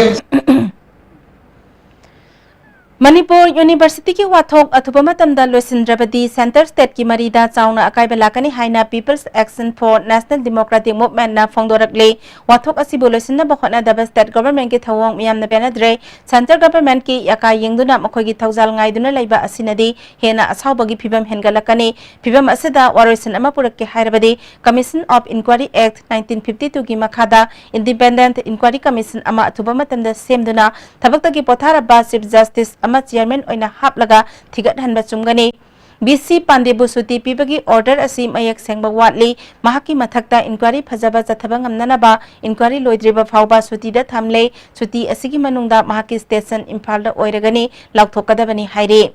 ꯃꯅꯤꯄꯨꯔ ꯌꯨꯅꯤꯚꯔꯁꯤꯇꯤꯒꯤ ꯋꯥꯊꯣꯛ ꯑꯊꯨꯕ ꯃꯇꯝꯗ ꯂꯣꯏꯁꯤꯟꯗ꯭ꯔꯕꯗꯤ ꯁꯦꯟꯇꯔ ꯁ꯭ꯇꯦꯠꯀꯤ ꯃꯔꯤꯗ ꯆꯥꯎꯅ ꯑꯀꯥꯏꯕ ꯂꯥꯛꯀꯅꯤ ꯍꯥꯏꯅ People's Action for National Democratic Movementꯅ ꯐꯣꯡꯗꯣꯔꯛꯂꯤ꯫ ꯋꯥꯊꯣꯛ ꯑꯁꯤꯕꯨ ꯂꯣꯏꯁꯤꯟꯅꯕ ꯍꯣꯠꯅꯗꯕ ꯁ꯭ꯇꯦꯠ ꯒꯚꯔꯟꯃꯦꯟꯠꯀꯤ ꯊꯧꯑꯣꯡ ꯃꯤꯌꯥꯝꯅ ꯄꯦꯟꯅꯗ꯭ꯔꯦ꯫ ꯁꯦꯟꯇꯔ ꯒꯚꯔꯟꯃꯦꯟꯠꯀꯤ ꯌꯥꯀꯥ ꯌꯦꯡꯗꯨꯅ ꯃꯈꯣꯏꯒꯤ ꯊꯧꯖꯥꯜ ꯉꯥꯏꯗꯨꯅ ꯂꯩꯕ ꯑꯁꯤꯅꯗꯤ ꯍꯦꯟꯅ ꯑꯁꯥꯎꯕꯒꯤ ꯐꯤꯚꯝ ꯍꯦꯟꯒꯠꯂꯛꯀꯅꯤ꯫ ꯐꯤꯚꯝ ꯑꯁꯤꯗ ꯋꯥꯔꯣꯏꯁꯤꯟ ꯑꯃ ꯄꯨꯔꯛꯀꯦ ꯍꯥꯏꯔꯕꯗꯤ Commission of Inquiry Act nineteen fifty twoꯒꯤ ꯃꯈꯥꯗ Independent Inquiry Commission ꯑꯃ ꯑꯊꯨꯕ ꯃꯇꯝꯗ ꯁꯦꯝꯗꯨꯅ ꯊꯕꯛꯇꯒꯤ ꯄꯣꯊꯥꯔꯕ Chief Justice ꯑꯃ chairman ꯑꯣꯏꯅ ꯍꯥꯞꯂꯒ ꯊꯤꯒꯠꯍꯟꯕ ꯆꯨꯝꯒꯅꯤ꯫ ꯕꯤ ꯁꯤ ꯄꯥꯟꯗꯦꯕꯨ ꯁꯨꯇꯤ ꯄꯤꯕꯒꯤ order ꯑꯁꯤ ꯃꯌꯦꯛ ꯁꯦꯡꯕ ꯋꯥꯠꯂꯤ꯫ ꯃꯍꯥꯛꯀꯤ ꯃꯊꯛꯇ inquiry ꯐꯖꯕ ꯆꯠꯊꯕ ꯉꯝꯅꯅꯕ inquiry ꯂꯣꯏꯗ꯭ꯔꯤꯕ ꯐꯥꯎꯕ ꯁꯨꯇꯤꯗ ꯊꯝꯂꯦ꯫ ꯁꯨꯇꯤ ꯑꯁꯤꯒꯤ ꯃꯅꯨꯡꯗ ꯃꯍꯥꯛꯀꯤ station ꯏꯝꯐꯥꯜꯗ ꯑꯣꯏꯔꯒꯅꯤ, ꯂꯥꯎꯊꯣꯛꯀꯗꯕꯅꯤ ꯍꯥꯏꯔꯤ꯫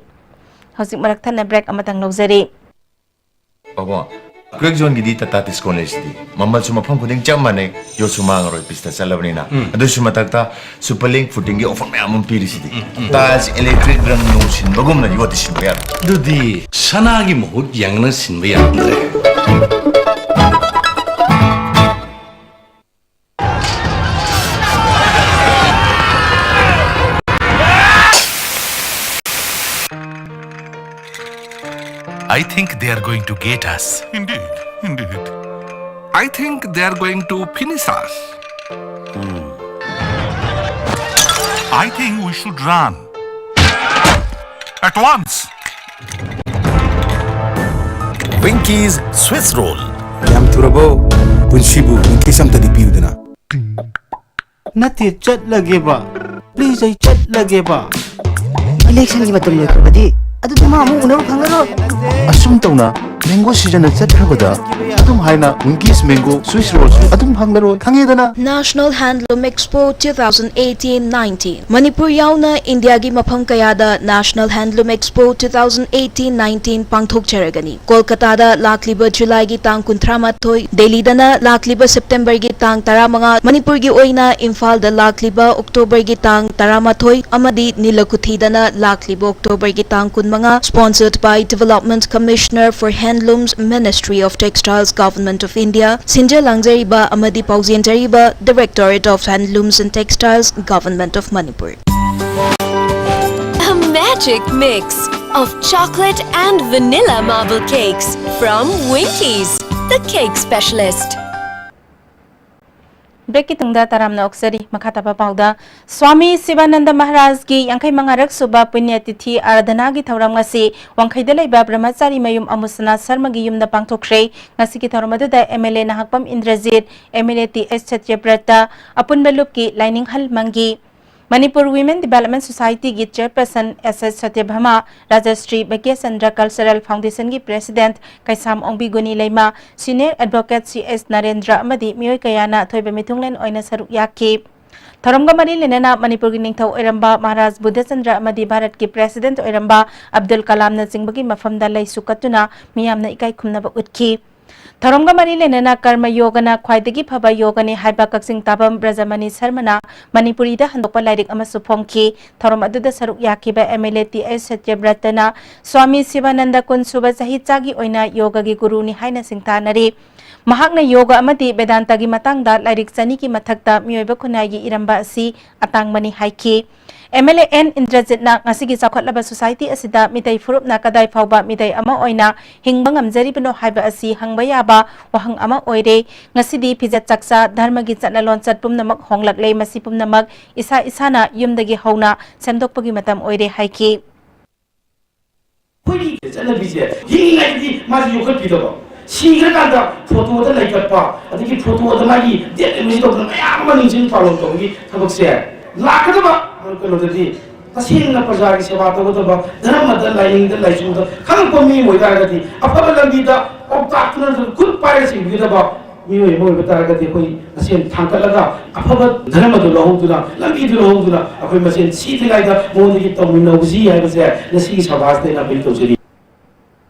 ꯍꯧꯖꯤꯛ ꯃꯔꯛ ꯊꯠꯅ break ꯑꯃꯇꯪ ꯂꯧꯖꯔꯤ꯫ ꯄꯥꯕꯨꯡ, crack zoneꯒꯤꯗꯤ Tata Tiscon ꯂꯩꯁꯤꯗꯤ꯫ ꯃꯃꯜꯁꯨ ꯃꯐꯝ ꯈꯨꯗꯤꯡ ꯆꯞ ꯃꯥꯟꯅꯩ, ꯌꯣꯠꯁꯨ ꯃꯥꯡꯉꯔꯣꯏ, ꯄꯤꯁꯇ ꯆꯠꯂꯕꯅꯤꯅ꯫ ꯎꯝ꯫ ꯑꯗꯨꯁꯨ ꯃꯊꯛꯇ Superlink Footingꯒꯤ offer ꯃꯌꯥꯝ ꯑꯃ ꯄꯤꯔꯤꯁꯤꯗꯤ꯫ ꯎꯝ, ꯎꯝ, ꯎꯝ꯫ Tiles, electric ꯔꯪ ꯅꯨꯡ ꯁꯤꯟꯕꯒꯨꯝꯅ ꯌꯣꯠꯇꯤ ꯁꯤꯟꯕ ꯌꯥꯔꯣꯏ꯫ ꯑꯗꯨꯗꯤ ꯁꯅꯥꯒꯤ ꯃꯍꯨꯠ ꯌꯥꯡꯅ ꯁꯤꯟꯕ ꯌꯥꯔꯝꯗ꯭ꯔꯦ꯫ I think they are going to get us. Indeed, indeed. I think they are going to finish us. I think we should run. At once. Winky's Swiss Roll. ꯌꯥꯝ ꯊꯨꯔꯕꯣ? ꯄꯨꯟꯁꯤꯕꯨ Winky's ꯑꯝꯇꯗꯤ ꯄꯤꯌꯨꯗꯅ꯫ ꯅꯠꯇꯦ, ꯆꯠꯂꯒꯦꯕ꯫ Please, ꯑꯩ ꯆꯠꯂꯒꯦꯕ꯫ Electionꯒꯤ ꯃꯇꯝ ꯂꯣꯏꯈ꯭ꯔꯕꯗꯤ ꯑꯗꯨꯗꯤ ꯃꯥ ꯑꯃꯨꯛ ꯎꯅꯕ ꯐꯪꯂꯔꯣꯏ꯫ ꯑꯁꯨꯝ ꯇꯧꯅ mango seasonꯅ ꯆꯠꯈ꯭ꯔꯕꯗ ꯑꯗꯨꯝ ꯍꯥꯏꯅ Winky's Mango Swiss Rollꯁꯨ ꯑꯗꯨꯝ ꯐꯪꯂꯔꯣꯏ, ꯈꯪꯉꯦꯗꯅ? National Handloom Expo two thousand eighteen nineteen꯫ Manipur ꯌꯥꯎꯅ ꯏꯟꯗꯤꯌꯥꯒꯤ ꯃꯐꯝ ꯀꯌꯥꯗ National Handloom Expo two thousand eighteen nineteen ꯄꯥꯡꯊꯣꯛꯆꯔꯒꯅꯤ꯫ ꯀꯣꯜꯀꯇꯥꯗ ꯂꯥꯛꯂꯤꯕ ꯖꯨꯂꯥꯏꯒꯤ ꯇꯥꯡ ꯀꯨꯟꯊ꯭ꯔꯥ ꯃꯥꯊꯣꯏ, ꯗꯦꯜꯂꯤꯗꯅ ꯂꯥꯛꯂꯤꯕ ꯁꯦꯞꯇꯦꯝꯕꯔꯒꯤ ꯇꯥꯡ ꯇꯔꯥꯃꯉꯥ, ꯃꯅꯤꯄꯨꯔꯒꯤ ꯑꯣꯏꯅ ꯏꯝꯐꯥꯜꯗ ꯂꯥꯛꯂꯤꯕ ꯑꯣꯛꯇꯣꯕꯔꯒꯤ ꯇꯥꯡ ꯇꯔꯥꯃꯥꯊꯣꯏ ꯑꯃꯗꯤ ꯅꯤꯂꯀꯨꯊꯤꯗꯅ ꯂꯥꯛꯂꯤꯕ ꯑꯣꯛꯇꯣꯕꯔꯒꯤ ꯇꯥꯡ ꯀꯨꯟꯃꯉꯥ, sponsored by Development Commissioner for Handlooms, Ministry of Textiles, Government of India, ꯁꯤꯟꯖ ꯂꯥꯡꯖꯔꯤꯕ ꯑꯃꯗꯤ ꯄꯥꯎꯖꯦꯟꯖꯔꯤꯕ Directorate of Handlooms and Textiles, Government of Manipur꯫ Magic mix of chocolate and vanilla marble cakes from Winkies, the cake specialist. ꯕ꯭ꯔꯦꯛꯀꯤ ꯇꯨꯡꯗ ꯇꯔꯥꯝꯅ ꯑꯣꯛꯆꯔꯤ꯫ ꯃꯈꯥ ꯇꯥꯕ ꯄꯥꯎꯗ, ꯁ꯭ꯋꯥꯃꯤ ꯁꯤꯕꯥꯅꯟꯗ ꯃꯍꯥꯔꯥꯖꯒꯤ ꯌꯥꯡꯈꯩ ꯃꯉꯥꯔꯛ ꯁꯨꯕ ꯄꯨꯅ꯭ꯌ ꯇꯤꯊꯤ ꯑꯔꯥꯙꯅꯥꯒꯤ ꯊꯧꯔꯝ ꯉꯁꯤ ꯋꯥꯡꯈꯩꯗ ꯂꯩꯕ ꯕ꯭ꯔꯍꯃꯆꯥꯔꯤ ꯃꯌꯨꯝ ꯑꯃꯨꯁꯅꯥ ꯁꯔꯃꯒꯤ ꯌꯨꯝꯗ ꯄꯥꯡꯊꯣꯛꯈ꯭ꯔꯦ꯫ ꯉꯁꯤꯒꯤ ꯊꯧꯔꯝ ꯑꯗꯨꯗ ꯑꯦꯝ ꯑꯦꯜ ꯑꯦ ꯅꯍꯥꯛꯄꯝ Indrajit, M L A T H Satyabrata, ꯑꯄꯨꯟꯕ ꯂꯨꯞꯀꯤ ꯂꯥꯏꯅꯤꯡꯍꯜ ꯃꯪꯒꯤ꯫ ꯃꯅꯤꯄꯨꯔ ꯋꯤꯃꯦꯟ ꯗꯤꯕꯦꯂꯞꯃꯦꯟ ꯁꯣꯁꯥꯏꯇꯤꯒꯤ chairperson S S Satyabhama, Rajshri Bhagyachandra cultural ꯐꯥꯎꯟꯗꯦꯁꯟꯒꯤ president Keisham Ongbi Gunileima, senior advocate C S Narendra ꯑꯃꯗꯤ ꯃꯤꯑꯣꯏ ꯀꯌꯥꯅ ꯑꯊꯣꯏꯕ ꯃꯤꯊꯨꯡꯂꯦꯟ ꯑꯣꯏꯅ ꯁꯔꯨꯛ ꯌꯥꯈꯤ꯫ ꯊꯧꯔꯝꯒ ꯃꯔꯤ ꯂꯩꯅꯅ ꯃꯅꯤꯄꯨꯔꯒꯤ ꯅꯤꯡꯊꯧ ꯑꯣꯏꯔꯝꯕ ꯃꯍꯥꯔꯥꯖ ꯕꯨꯙꯆꯟꯗ꯭ꯔ ꯑꯃꯗꯤ ꯚꯥꯔꯠꯀꯤ ꯄ꯭ꯔꯦꯁꯤꯗꯦꯟꯠ ꯑꯣꯏꯔꯝꯕ ꯑꯕꯗꯨꯜ ꯀꯂꯥꯝꯅꯆꯤꯡꯕꯒꯤ ꯃꯐꯝꯗ ꯂꯩꯁꯨ ꯀꯠꯇꯨꯅ ꯃꯤꯌꯥꯝꯅ ꯏꯀꯥꯏ ꯈꯨꯝꯅꯕ ꯎꯠꯈꯤ꯫ ꯊꯧꯔꯝꯒ ꯃꯔꯤ ꯂꯩꯅꯅ ꯀꯔꯃ ꯌꯣꯒꯅ ꯈ꯭ꯋꯥꯏꯗꯒꯤ ꯐꯕ ꯌꯣꯒꯅꯤ ꯍꯥꯏꯕ ꯀꯛꯆꯤꯡ ꯇꯥꯕꯝ ꯕ꯭ꯔꯖꯃꯅꯤ ꯁꯔꯃꯅ ꯃꯅꯤꯄꯨꯔꯤꯗ ꯍꯟꯗꯣꯛꯄ ꯂꯥꯏꯔꯤꯛ ꯑꯃꯁꯨ ꯐꯣꯡꯈꯤ꯫ ꯊꯧꯔꯝ ꯑꯗꯨꯗ ꯁꯔꯨꯛ ꯌꯥꯈꯤꯕ M L A T H ꯁꯇ꯭ꯌꯕ꯭ꯔꯇꯅ ꯁ꯭ꯋꯥꯃꯤ ꯁꯤꯕꯥꯅꯟꯗ ꯀꯨꯟꯁꯨꯕ ꯆꯍꯤꯆꯥꯒꯤ ꯑꯣꯏꯅ ꯌꯣꯒꯒꯤ ꯒꯨꯔꯨꯅꯤ ꯍꯥꯏꯅ ꯁꯤꯡꯊꯥꯅꯔꯤ꯫ ꯃꯍꯥꯛꯅ ꯌꯣꯒ ꯑꯃꯗꯤ ꯕꯦꯗꯥꯟꯇꯒꯤ ꯃꯇꯥꯡꯗ ꯂꯥꯏꯔꯤꯛ ꯆꯅꯤꯒꯤ ꯃꯊꯛꯇ ꯃꯤꯑꯣꯏꯕ ꯈꯨꯟꯅꯥꯏꯒꯤ ꯏꯔꯝꯕ ꯑꯁꯤ ꯑꯇꯥꯡꯕꯅꯤ ꯍꯥꯏꯈꯤ꯫ ꯑꯦꯝ ꯑꯦꯜ ꯑꯦ ꯑꯦꯟ ꯏꯟꯗ꯭ꯔꯖꯤꯠꯅ ꯉꯁꯤꯒꯤ ꯆꯥꯎꯈꯠꯂꯕ ꯁꯣꯁꯥꯏꯇꯤ ꯑꯁꯤꯗ ꯃꯤꯇꯩ ꯐꯨꯔꯨꯞꯅ ꯀꯗꯥꯏ ꯐꯥꯎꯕ ꯃꯤꯇꯩ ꯑꯃ ꯑꯣꯏꯅ ꯍꯤꯡꯕ ꯉꯝꯖꯔꯤꯕꯅꯣ ꯍꯥꯏꯕ ꯑꯁꯤ ꯍꯪꯕ ꯌꯥꯕ ꯋꯥꯍꯪ ꯑꯃ ꯑꯣꯏꯔꯦ꯫ ꯉꯁꯤꯗꯤ ꯐꯤꯖꯦꯠ ꯆꯥꯛꯆꯥ, ꯙꯔꯃꯒꯤ ꯆꯠꯅ ꯂꯣꯟꯆꯠ ꯄꯨꯝꯅꯃꯛ ꯍꯣꯡꯂꯛꯂꯦ꯫ ꯃꯁꯤ ꯄꯨꯝꯅꯃꯛ ꯏꯁꯥ ꯏꯁꯥꯅ ꯌꯨꯝꯗꯒꯤ ꯍꯧꯅ ꯁꯦꯝꯗꯣꯛꯄꯒꯤ ꯃꯇꯝ ꯑꯣꯏꯔꯦ ꯍꯥꯏꯈꯤ꯫ ꯑꯩꯈꯣꯏꯒꯤ ꯆꯠꯅꯕꯤꯁꯦ ꯍꯤꯡꯉꯤꯉꯩꯗꯗꯤ ꯃꯥꯁꯦ ꯌꯣꯛꯈꯠꯄꯤꯗꯕ, ꯁꯤꯈ꯭ꯔꯀꯥꯟꯗ ꯐꯣꯇꯣꯗ ꯂꯩꯈꯠꯄ, ꯑꯗꯒꯤ ꯐꯣꯇꯣꯗ ꯃꯥꯒꯤ ꯗꯦꯠ ꯑꯦꯅꯤꯚꯔꯁꯔꯤ ꯇꯧꯗꯅ ꯃꯌꯥꯝ ꯑꯃ ꯅꯤꯡꯁꯤꯡ ꯄꯥꯂꯣꯝ ꯇꯧꯕꯒꯤ ꯊꯕꯛꯁꯦ ꯂꯥꯛꯀꯗꯕ ꯀꯩꯅꯣꯗꯗꯤ ꯇꯁꯦꯡꯅ ꯄ꯭ꯔꯖꯥꯒꯤ ꯁꯦꯕꯥ ꯇꯧꯒꯗꯕ, ꯙꯔꯃꯗ, ꯂꯥꯏꯅꯤꯡꯗ, ꯂꯥꯏꯁꯣꯟꯗ ꯈꯪꯉꯛꯄ ꯃꯤ ꯑꯃ ꯑꯣꯏꯇꯥꯔꯒꯗꯤ ꯑꯐꯕ ꯂꯝꯕꯤꯗ ꯄꯥꯎꯇꯥꯛꯇꯨꯅ ꯈꯨꯠ ꯄꯥꯏꯔ ꯆꯤꯡꯕꯤꯒꯗꯕ ꯃꯤꯑꯣꯏ ꯑꯃ ꯑꯣꯏꯕ ꯇꯥꯔꯒꯗꯤ ꯑꯩꯈꯣꯏ ꯃꯁꯦꯟ ꯊꯥꯡꯒꯠꯂꯒ ꯑꯐꯕ ꯙꯔꯃꯗꯨ ꯂꯧꯍꯧꯗꯨꯅ, ꯂꯝꯕꯤꯗꯨ ꯂꯧꯍꯧꯗꯨꯅ ꯑꯩꯈꯣꯏ ꯃꯁꯦꯟ ꯁꯤꯗ꯭ꯔꯤꯉꯩꯗ ꯃꯉꯣꯟꯗꯒꯤ ꯇꯧꯃꯤꯟꯅꯍꯧꯁꯤ ꯍꯥꯏꯕꯁꯦ ꯉꯁꯤꯒꯤ ꯁꯚꯥꯁꯤꯗ ꯑꯩꯅ ꯑꯄꯤꯜ ꯇꯧꯖꯔꯤ꯫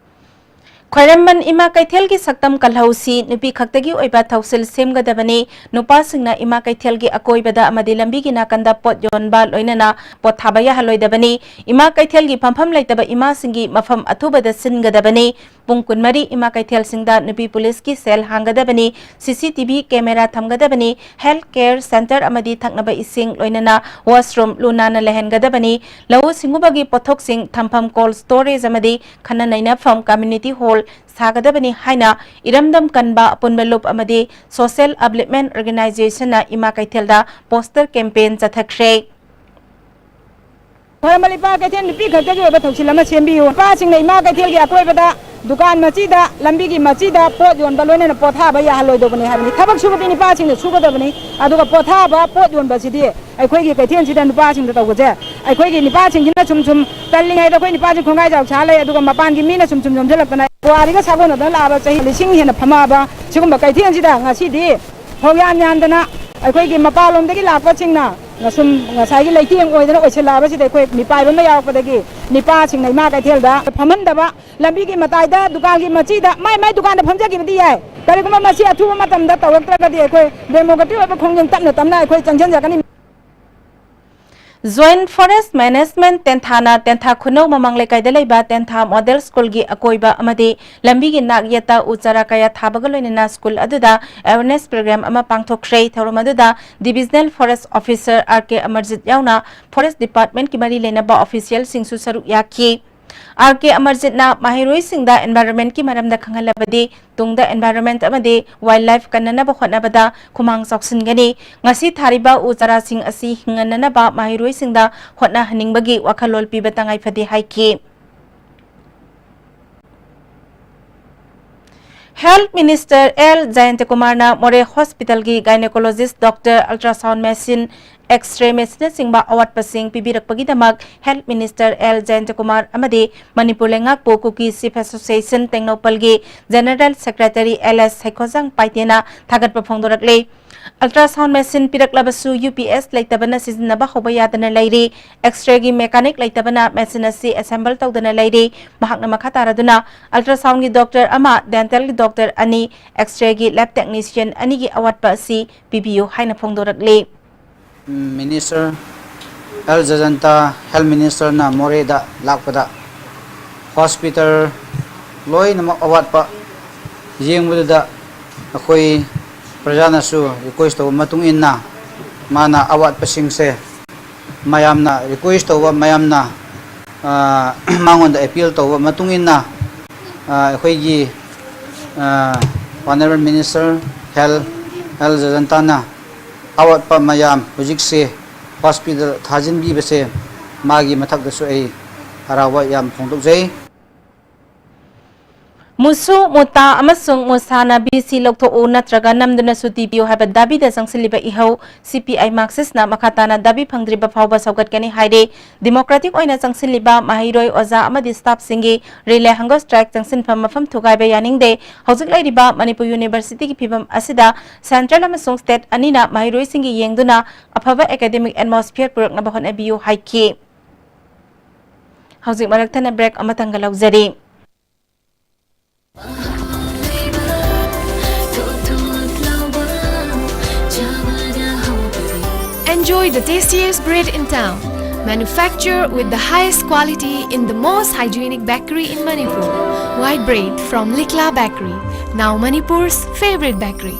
ꯈ꯭ꯋꯥꯏꯔꯝꯕꯟ ꯏꯃꯥ ꯀꯩꯊꯦꯜꯒꯤ ꯁꯛꯇꯝ ꯀꯜꯍꯧꯁꯤ, ꯅꯨꯄꯤ ꯈꯛꯇꯒꯤ ꯑꯣꯏꯕ ꯊꯧꯁꯤꯜ ꯁꯦꯝꯒꯗꯕꯅꯤ, ꯅꯨꯄꯥꯁꯤꯡꯅ ꯏꯃꯥ ꯀꯩꯊꯦꯜꯒꯤ ꯑꯀꯣꯏꯕꯗ ꯑꯃꯗꯤ ꯂꯝꯕꯤꯒꯤ ꯅꯥꯀꯟꯗ ꯄꯣꯠ ꯌꯣꯟꯕ ꯂꯣꯏꯅꯅ ꯄꯣꯠ ꯊꯥꯕ ꯌꯥꯍꯜꯂꯣꯏꯗꯕꯅꯤ, ꯏꯃꯥ ꯀꯩꯊꯦꯜꯒꯤ ꯐꯝꯐꯝ ꯂꯩꯇꯕ ꯏꯃꯥꯁꯤꯡꯒꯤ ꯃꯐꯝ ꯑꯊꯨꯕꯗ ꯁꯤꯟꯒꯗꯕꯅꯤ, ꯄꯨꯡ ꯀꯨꯟꯃꯔꯤ ꯏꯃꯥ ꯀꯩꯊꯦꯜꯁꯤꯡꯗ ꯅꯨꯄꯤ ꯄꯨꯂꯤꯁꯀꯤ ꯁꯦꯜ ꯍꯥꯡꯒꯗꯕꯅꯤ, ꯁꯤ ꯁꯤ ꯇꯤ ꯚꯤ ꯀꯦꯃꯦꯔꯥ ꯊꯝꯒꯗꯕꯅꯤ, ꯍꯦꯜꯊ ꯀꯦꯌꯔ ꯁꯦꯟꯇꯔ ꯑꯃꯗꯤ ꯊꯛꯅꯕ ꯏꯁꯤꯡ ꯂꯣꯏꯅꯅ ꯋꯥꯁꯔꯨꯝ ꯂꯨ ꯅꯥꯟꯅ ꯂꯩꯍꯟꯒꯗꯕꯅꯤ, ꯂꯧꯎ ꯁꯤꯡꯎꯕꯒꯤ ꯄꯣꯠꯊꯣꯛꯁꯤꯡ ꯊꯝꯐꯝ ꯀꯣꯜ ꯁ꯭ꯇꯣꯔꯦꯖ ꯑꯃꯗꯤ ꯈꯟꯅ ꯅꯩꯅꯐꯝ ꯀꯝꯃ꯭ꯌꯨꯅꯤꯇꯤ ꯍꯣꯜ ꯁꯥꯒꯗꯕꯅꯤ ꯍꯥꯏꯅ ꯏꯔꯝꯗꯝ ꯀꯟꯕ ꯑꯄꯨꯟꯕ ꯂꯨꯞ ꯑꯃꯗꯤ ꯁꯣꯁꯤꯌꯦꯜ ꯑꯞꯂꯤꯞꯃꯦꯟ ꯑꯣꯔꯒꯅꯥꯏꯖꯦꯁꯟꯅ ꯏꯃꯥ ꯀꯩꯊꯦꯜꯗ ꯄꯣꯁꯇꯔ ꯀꯦꯝꯄꯦꯟ ꯆꯠꯊꯈ꯭ꯔꯦ꯫ ꯈ꯭ꯋꯥꯏꯔꯝꯕꯟ ꯏꯃꯥ ꯀꯩꯊꯦꯜ ꯅꯨꯄꯤ ꯈꯛꯇꯒꯤ ꯑꯣꯏꯕ ꯊꯧꯁꯤꯜ ꯑꯃ ꯁꯦꯝꯕꯤꯌꯨ꯫ ꯅꯨꯄꯥꯁꯤꯡꯅ ꯏꯃꯥ ꯀꯩꯊꯦꯜꯒꯤ ꯑꯀꯣꯏꯕꯗ, ꯗꯨꯀꯥꯟ ꯃꯆꯤꯗ, ꯂꯝꯕꯤꯒꯤ ꯃꯆꯤꯗ ꯄꯣꯠ ꯌꯣꯟꯕ ꯂꯣꯏꯅꯅ ꯄꯣꯠ ꯊꯥꯕ ꯌꯥꯍꯜꯂꯣꯏꯗꯧꯕꯅꯤ ꯍꯥꯏꯕꯅꯤ꯫ ꯊꯕꯛ ꯁꯨꯕꯗꯤ ꯅꯨꯄꯥꯁꯤꯡꯅ ꯁꯨꯒꯗꯕꯅꯤ, ꯑꯗꯨꯒ ꯄꯣꯠ ꯊꯥꯕ, ꯄꯣꯠ ꯌꯣꯟꯕꯁꯤꯗꯤ ꯑꯩꯈꯣꯏꯒꯤ ꯀꯩꯊꯦꯜꯁꯤꯗ ꯅꯨꯄꯥꯁꯤꯡꯗ ꯇꯧꯕꯁꯦ, ꯑꯩꯈꯣꯏꯒꯤ ꯅꯨꯄꯥꯁꯤꯡꯁꯤꯅ ꯁꯨꯝ ꯁꯨꯝ ꯇꯜꯂꯤꯉꯩꯗ ꯑꯩꯈꯣꯏ ꯅꯨꯄꯥꯁꯤꯡ ꯈꯣꯡꯒꯥꯏ ꯆꯥꯎ ꯁꯥ ꯂꯩ, ꯑꯗꯨꯒ ꯃꯄꯥꯟꯒꯤ ꯃꯤꯅ ꯁꯨꯝ ꯁꯨꯝ ꯌꯣꯝꯁꯤꯜꯂꯛꯇꯅ ꯄꯨꯋꯥꯔꯤꯒ ꯁꯥꯒꯣꯟꯅꯗꯅ ꯂꯥꯛꯑꯕ ꯆꯍꯤ ꯂꯤꯁꯤꯡ ꯍꯦꯟꯅ ꯐꯝꯃꯛꯑꯕ ꯁꯤꯒꯨꯝꯕ ꯀꯩꯊꯦꯜꯁꯤꯗ ꯉꯁꯤꯗꯤ ꯈꯣꯡꯌꯥꯟ ꯌꯥꯟꯗꯅ ꯑꯩꯈꯣꯏꯒꯤ ꯃꯄꯥꯟꯂꯣꯝꯗꯒꯤ ꯂꯥꯛꯄꯁꯤꯡꯅ ꯁꯨꯝ ꯉꯁꯥꯏꯒꯤ ꯂꯩꯇꯦꯡ ꯑꯣꯏꯗꯅ ꯑꯣꯏꯁꯤꯜꯂꯛꯑꯕꯁꯤꯗ ꯑꯩꯈꯣꯏ ꯃꯤꯄꯥꯏꯕ ꯑꯃ ꯌꯥꯎꯔꯛꯄꯗꯒꯤ ꯅꯤꯄꯥꯁꯤꯡꯅ ꯏꯃꯥ ꯀꯩꯊꯦꯜꯗ ꯐꯝꯍꯟꯗꯕ, ꯂꯝꯕꯤꯒꯤ ꯃꯇꯥꯏꯗ, ꯗꯨꯀꯥꯟꯒꯤ ꯃꯆꯤꯗ, ꯃꯥꯏ ꯃꯥꯏ ꯗꯨꯀꯥꯟꯗ ꯐꯝꯖꯈꯤꯕꯗꯤ ꯌꯥꯏ꯫ ꯀꯔꯤꯒꯨꯝꯕ ꯃꯁꯤ ꯑꯊꯨꯕ ꯃꯇꯝꯗ ꯇꯧꯔꯛꯇ꯭ꯔꯒꯗꯤ ꯑꯩꯈꯣꯏ ꯗꯦꯃꯣꯀ꯭ꯔꯦꯇꯤꯛ ꯑꯣꯏꯕ ꯈꯣꯡꯖꯪ ꯇꯞꯅ ꯇꯞꯅ ꯑꯩꯈꯣꯏ ꯆꯪꯁꯤꯟꯖꯒꯅꯤ꯫ ꯖꯣꯏꯟꯠ ꯐꯣꯔꯦꯁꯠ ꯃꯦꯅꯦꯖꯃꯦꯟꯠ ꯇꯦꯟꯊꯥꯅ ꯇꯦꯟꯊꯥ ꯈꯨꯅꯧ ꯃꯃꯥꯡ ꯂꯩꯀꯥꯏꯗ ꯂꯩꯕ ꯇꯦꯟꯊꯥ ꯃꯣꯗꯦꯜ ꯁ꯭ꯀꯨꯜꯒꯤ ꯑꯀꯣꯏꯕ ꯑꯃꯗꯤ ꯂꯝꯕꯤꯒꯤ ꯅꯥꯛ ꯌꯦꯠꯇ ꯎ ꯆꯥꯔꯥ ꯀꯌꯥ ꯊꯥꯕꯒ ꯂꯣꯏꯅꯅ ꯁ꯭ꯀꯨꯜ ꯑꯗꯨꯗ ꯑꯦꯋꯦꯔꯅꯦꯁ ꯄ꯭ꯔꯣꯒ꯭ꯔꯥꯝ ꯑꯃ ꯄꯥꯡꯊꯣꯛꯈ꯭ꯔꯦ꯫ ꯊꯧꯔꯝ ꯑꯗꯨꯗ ꯗꯤꯕꯤꯖꯅꯦꯜ ꯐꯣꯔꯦꯁꯠ ꯑꯣꯐꯤꯁꯔ ꯑꯥꯔ ꯀꯦ ꯑꯃꯔꯖꯤꯠ ꯌꯥꯎꯅ ꯐꯣꯔꯦꯁꯠ ꯗꯤꯄꯥꯔꯠꯃꯦꯟꯠꯀꯤ ꯃꯔꯤ ꯂꯩꯅꯕ ꯑꯣꯐꯤꯁꯤꯌꯦꯜꯁꯤꯡꯁꯨ ꯁꯔꯨꯛ ꯌꯥꯈꯤ꯫ ꯑꯥꯔ ꯀꯦ ꯑꯃꯔꯖꯤꯠꯅ ꯃꯍꯩꯔꯣꯏꯁꯤꯡꯗ ꯏꯟꯚꯥꯏꯔꯣꯟꯃꯦꯟꯠꯀꯤ ꯃꯔꯝꯗ ꯈꯪꯍꯜꯂꯕꯗꯤ ꯇꯨꯡꯗ ꯏꯟꯚꯥꯏꯔꯣꯟꯃꯦꯟꯠ ꯑꯃꯗꯤ ꯋꯥꯏꯜꯗ ꯂꯥꯏꯐ ꯀꯟꯅꯅꯕ ꯍꯣꯠꯅꯕꯗ ꯈꯨꯃꯥꯡ ꯆꯥꯎꯁꯤꯟꯒꯅꯤ꯫ ꯉꯁꯤ ꯊꯥꯔꯤꯕ ꯎ ꯆꯥꯔꯥꯁꯤꯡ ꯑꯁꯤ ꯍꯤꯡꯍꯟꯅꯅꯕ ꯃꯍꯩꯔꯣꯏꯁꯤꯡꯗ ꯍꯣꯠꯅꯍꯟꯅꯤꯡꯕꯒꯤ ꯋꯥꯈꯜꯂꯣꯟ ꯄꯤꯕ ꯇꯉꯥꯏꯐꯗꯦ ꯍꯥꯏꯈꯤ꯫ ꯍꯦꯜꯊ ꯃꯤꯅꯤꯁꯇꯔ ꯑꯦꯜ ꯖꯌꯟꯇꯀꯨꯃꯥꯔꯅ ꯃꯣꯔꯦ ꯍꯣꯁꯄꯤꯇꯥꯜꯒꯤ gynaecologist doctor, ultrasound machine, X-ray machineꯅꯆꯤꯡꯕ ꯑꯋꯥꯠꯄꯁꯤꯡ ꯄꯤꯕꯤꯔꯛꯄꯒꯤꯗꯃꯛ Health Minister L Jayantakumar ꯑꯃꯗꯤ Manipur ꯂꯩꯉꯥꯛꯄꯨ Kuki Chief Association ꯇꯦꯡꯅꯧꯄꯜꯒꯤ General Secretary L S ꯁꯩꯈꯣꯖꯥꯡ ꯄꯥꯏꯇꯦꯅ ꯊꯥꯒꯠꯄ ꯐꯣꯡꯗꯣꯔꯛꯂꯤ꯫ Ultrasound machine ꯄꯤꯔꯛꯂꯕꯁꯨ U P S ꯂꯩꯇꯕꯅ ꯁꯤꯖꯤꯟꯅꯕ ꯍꯧꯕ ꯌꯥꯗꯅ ꯂꯩꯔꯤ꯫ X-rayꯒꯤ mechanic ꯂꯩꯇꯕꯅ machine ꯑꯁꯤ assemble ꯇꯧꯗꯅ ꯂꯩꯔꯤ꯫ ꯃꯍꯥꯛꯅ ꯃꯈꯥ ꯇꯥꯔꯗꯨꯅ ultrasoundꯒꯤ doctor ꯑꯃ, dentalꯒꯤ doctor ꯑꯅꯤ, X-rayꯒꯤ lab technician ꯑꯅꯤꯒꯤ ꯑꯋꯥꯠꯄ ꯑꯁꯤ ꯄꯤꯕꯤꯌꯨ ꯍꯥꯏꯅ ꯐꯣꯡꯗꯣꯔꯛꯂꯤ꯫ Minister L Jayanta, Health Ministerꯅ ꯃꯣꯔꯦꯗ ꯂꯥꯛꯄꯗ hospital ꯂꯣꯏꯅꯃꯛ ꯑꯋꯥꯠꯄ ꯌꯦꯡꯕꯗꯨꯗ ꯑꯩꯈꯣꯏ ꯄ꯭ꯔꯖꯥꯅꯁꯨ request ꯇꯧꯕ ꯃꯇꯨꯡ ꯏꯟꯅ ꯃꯥꯅ ꯑꯋꯥꯠꯄꯁꯤꯡꯁꯦ ꯃꯌꯥꯝꯅ request ꯇꯧꯕ, ꯃꯌꯥꯝꯅ, ꯑ, ꯃꯉꯣꯟꯗ appeal ꯇꯧꯕ ꯃꯇꯨꯡ ꯏꯟꯅ, ꯑ, ꯑꯩꯈꯣꯏꯒꯤ, ꯑ, Honourable Minister Health L Jayantana ꯑꯋꯥꯠꯄ ꯃꯌꯥꯝ ꯍꯧꯖꯤꯛꯁꯦ hospital ꯊꯥꯖꯤꯟꯕꯤꯕꯁꯦ ꯃꯥꯒꯤ ꯃꯊꯛꯇꯁꯨ ꯑꯩ ꯍꯔꯥꯎꯕ ꯌꯥꯝ ꯐꯣꯡꯗꯣꯛꯆꯩ꯫ ꯃꯨꯁꯨ, ꯃꯨꯇꯥ ꯑꯃꯁꯨꯡ ꯃꯨꯁꯥꯅ B C ꯂꯧꯊꯣꯛꯎ ꯅꯠꯇ꯭ꯔꯒ ꯅꯝꯗꯨꯅ ꯁꯨꯇꯤ ꯄꯤꯌꯨ ꯍꯥꯏꯕ ꯗꯥꯕꯤꯗ ꯆꯪꯁꯤꯜꯂꯤꯕ ꯏꯍꯧ C P I Marxistꯅ ꯃꯈꯥ ꯇꯥꯅ ꯗꯥꯕꯤ ꯐꯪꯗ꯭ꯔꯤꯕ ꯐꯥꯎꯕ ꯁꯧꯒꯠꯀꯅꯤ ꯍꯥꯏꯔꯦ꯫ Democratic ꯑꯣꯏꯅ ꯆꯪꯁꯤꯜꯂꯤꯕ ꯃꯍꯩꯔꯣꯏ, ꯑꯣꯖꯥ ꯑꯃꯗꯤ staffꯁꯤꯡꯒꯤ relay hunger strike ꯆꯪꯁꯤꯟꯐꯝ ꯃꯐꯝ ꯊꯨꯒꯥꯏꯕ ꯌꯥꯅꯤꯡꯗꯦ꯫ ꯍꯧꯖꯤꯛ ꯂꯩꯔꯤꯕ ꯃꯅꯤꯄꯨꯔ Universityꯒꯤ ꯐꯤꯕꯝ ꯑꯁꯤꯗ central ꯑꯃꯁꯨꯡ state ꯑꯅꯤꯅ ꯃꯍꯩꯔꯣꯏꯁꯤꯡꯒꯤ ꯌꯦꯡꯗꯨꯅ ꯑꯐꯕ academic atmosphere ꯄꯨꯔꯛꯅꯕ ꯍꯣꯠꯅꯕꯤꯌꯨ ꯍꯥꯏꯈꯤ꯫ ꯍꯧꯖꯤꯛ ꯃꯔꯛ ꯊꯠꯅ break ꯑꯃꯇꯪꯒ ꯂꯧꯖꯔꯤ꯫ Enjoy the tastiest bread in town. Manufactured with the highest quality in the most hygienic bakery in Manipur. White bread from Likla Bakery, now Manipur's favorite bakery.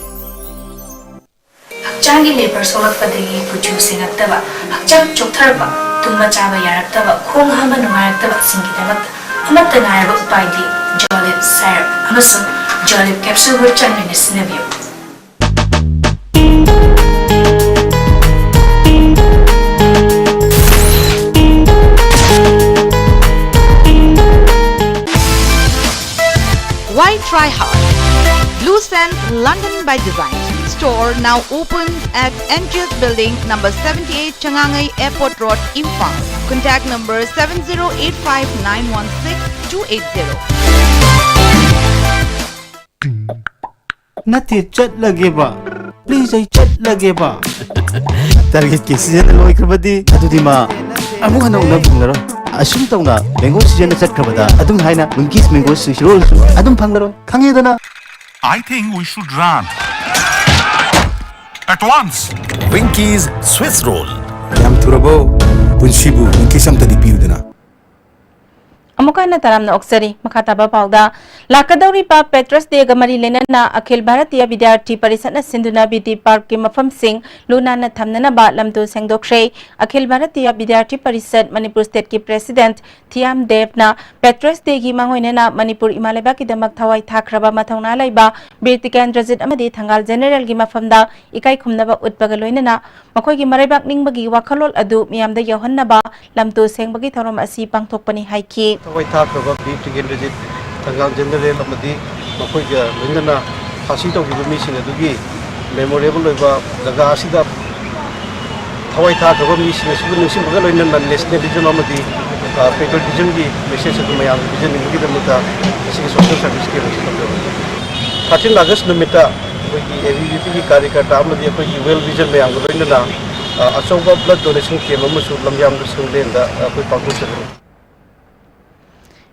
ꯍꯛꯆꯥꯡꯒꯤ ꯂꯦꯕꯔ ꯁꯣꯛꯂꯛꯄꯗꯒꯤ ꯀꯨꯆꯨ ꯁꯦꯡꯉꯛꯇꯕ, ꯍꯛꯆꯥꯡ ꯆꯣꯛꯊꯔꯛꯄ, ꯇꯨꯝꯕ ꯆꯥꯕ ꯌꯥꯔꯛꯇꯕ, ꯈꯣꯡ ꯍꯥꯝꯕ ꯅꯨꯡꯉꯥꯏꯔꯛꯇꯕꯁꯤꯡꯒꯤꯗꯃꯛꯇ ꯑꯃꯠꯇ ꯉꯥꯏꯔꯕ ꯎꯄꯥꯏꯗꯤ Jolib syrup ꯑꯃꯁꯨꯡ Jolib capsule ꯒꯨꯠ ꯆꯥꯡ ꯅꯥꯏꯅ ꯁꯤꯖꯤꯟꯅꯕꯤꯌꯨ꯫ Why try hard? Blue Sand, London by Design. store now open at N G S Building, number seventy-eight, Changangai Airport Road, Imphal. Contact number seven zero eight five nine one six two eight zero. ꯅꯠꯇꯦ, ꯆꯠꯂꯒꯦꯕ꯫ Please, ꯑꯩ ꯆꯠꯂꯒꯦꯕ꯫ Target ꯀꯤ season ꯂꯣꯏꯈ꯭ꯔꯕꯗꯤ ꯑꯗꯨꯗꯤ ꯃꯥ ꯑꯃꯨꯛ ꯍꯟꯅ ꯎꯅꯕ ꯐꯪꯂꯔꯣꯏ꯫ ꯑꯁꯨꯝ ꯇꯧꯅ mango season ꯆꯠꯈ꯭ꯔꯕꯗ ꯑꯗꯨꯝ ꯍꯥꯏꯅ Winkies mango Swiss roll ꯁꯨ ꯑꯗꯨꯝ ꯐꯪꯂꯔꯣꯏ꯫ ꯈꯪꯉꯦꯗꯅ? I think we should run. At once. Winkies Swiss Roll. ꯌꯥꯝ ꯊꯨꯔꯕꯣ? ꯄꯨꯟꯁꯤꯕꯨ Winkies ꯑꯝꯇꯗꯤ ꯄꯤꯌꯨꯗꯅ꯫ ꯑꯃꯨꯛꯀ ꯍꯟꯅ ꯇꯔꯥꯝꯅ ꯑꯣꯛꯆꯔꯤ꯫ ꯃꯈꯥ ꯇꯥꯕ ꯄꯥꯎꯗ, ꯂꯥꯛꯀꯗꯧꯔꯤꯕ Patriots Day ꯒ ꯃꯔꯤ ꯂꯩꯅꯅ ꯑꯈꯤꯜ ꯚꯥꯔꯇꯤꯌ ꯕꯤꯗ꯭ꯌꯥꯔꯊꯤ ꯄꯔꯤꯁꯠꯅ ꯁꯤꯟꯗꯨꯅ B T Park ꯀꯤ ꯃꯐꯝꯁꯤꯡ ꯂꯨ ꯅꯥꯟꯅ ꯊꯝꯅꯅꯕ ꯂꯝꯗꯨ ꯁꯦꯡꯗꯣꯛꯈ꯭ꯔꯦ꯫ ꯑꯈꯤꯜ ꯚꯥꯔꯇꯤꯌ ꯕꯤꯗ꯭ꯌꯥꯔꯊꯤ ꯄꯔꯤꯁꯠ ꯃꯅꯤꯄꯨꯔ State ꯀꯤ President ꯊꯤꯌꯥꯝ ꯗꯦꯕꯅ Patriots Day ꯒꯤ ꯃꯥꯡꯑꯣꯏꯅꯅ ꯃꯅꯤꯄꯨꯔ ꯏꯃꯥ ꯂꯩꯕꯥꯛꯀꯤꯗꯃꯛ ꯊꯋꯥꯏ ꯊꯥꯈ꯭ꯔꯕ ꯃꯊꯧꯅꯥ ꯂꯩꯕ ꯕꯤꯔ ꯇꯤꯀꯦꯟꯗ꯭ꯔꯖꯤꯠ ꯑꯃꯗꯤ ꯊꯪꯒꯥꯜ General ꯒꯤ ꯃꯐꯝꯗ ꯏꯀꯥꯏ ꯈꯨꯝꯅꯕ ꯎꯠꯄꯒ ꯂꯣꯏꯅꯅ ꯃꯈꯣꯏꯒꯤ ꯃꯔꯩꯕꯥꯛ ꯅꯤꯡꯕꯒꯤ ꯋꯥꯈꯜꯂꯣꯟ ꯑꯗꯨ ꯃꯤꯌꯥꯝꯗ ꯌꯧꯍꯟꯅꯕ ꯂꯝꯇꯨ ꯁꯦꯡꯕꯒꯤ ꯊꯧꯔꯝ ꯑꯁꯤ ꯄꯥꯡꯊꯣꯛꯄꯅꯤ ꯍꯥꯏꯈꯤ꯫ ꯊꯋꯥꯏ ꯊꯥꯈ꯭ꯔꯕ ꯕꯤꯔ ꯇꯤꯀꯦꯟꯗ꯭ꯔꯖꯤꯠ, ꯊꯪꯒꯥꯜ General ꯑꯃꯗꯤ ꯃꯈꯣꯏꯒ ꯂꯣꯏꯅꯅ ꯐꯥꯁꯤ ꯇꯧꯈꯤꯕ ꯃꯤꯁꯤꯡ ꯑꯗꯨꯒꯤ memorable ꯑꯣꯏꯕ ꯖꯒꯥ ꯑꯁꯤꯗ ꯊꯋꯥꯏ ꯊꯥꯈ꯭ꯔꯕ ꯃꯤꯁꯤꯡ ꯑꯁꯤꯕꯨ ꯅꯤꯡꯁꯤꯡꯕꯒ ꯂꯣꯏꯅꯅ nationalism ꯑꯃꯗꯤ, ꯑ, patriotism ꯒꯤ message ꯑꯗꯨ ꯃꯌꯥꯝꯗ ꯄꯤꯖꯅꯤꯡꯕꯒꯤꯗꯃꯛꯇ ꯉꯁꯤꯒꯤ social service camp ꯑꯁꯤ ꯇꯧꯖꯕꯅꯤ꯫ Thirteen August ꯅꯨꯃꯤꯠꯇ ꯑꯩꯈꯣꯏꯒꯤ A B V P ꯒꯤ ꯀꯥꯔꯌꯀꯔꯇꯥ ꯑꯃꯗꯤ ꯑꯩꯈꯣꯏꯒꯤ World Vision ꯃꯌꯥꯝꯒ ꯂꯣꯏꯅꯅ, ꯑ, ꯑꯆꯧꯕ blood donation camp ꯑꯃꯁꯨ ꯂꯝꯌꯥꯝꯕ ꯁꯪꯂꯦꯟꯗ ꯑꯩꯈꯣꯏ ꯄꯥꯡꯊꯣꯛꯆꯒꯅꯤ꯫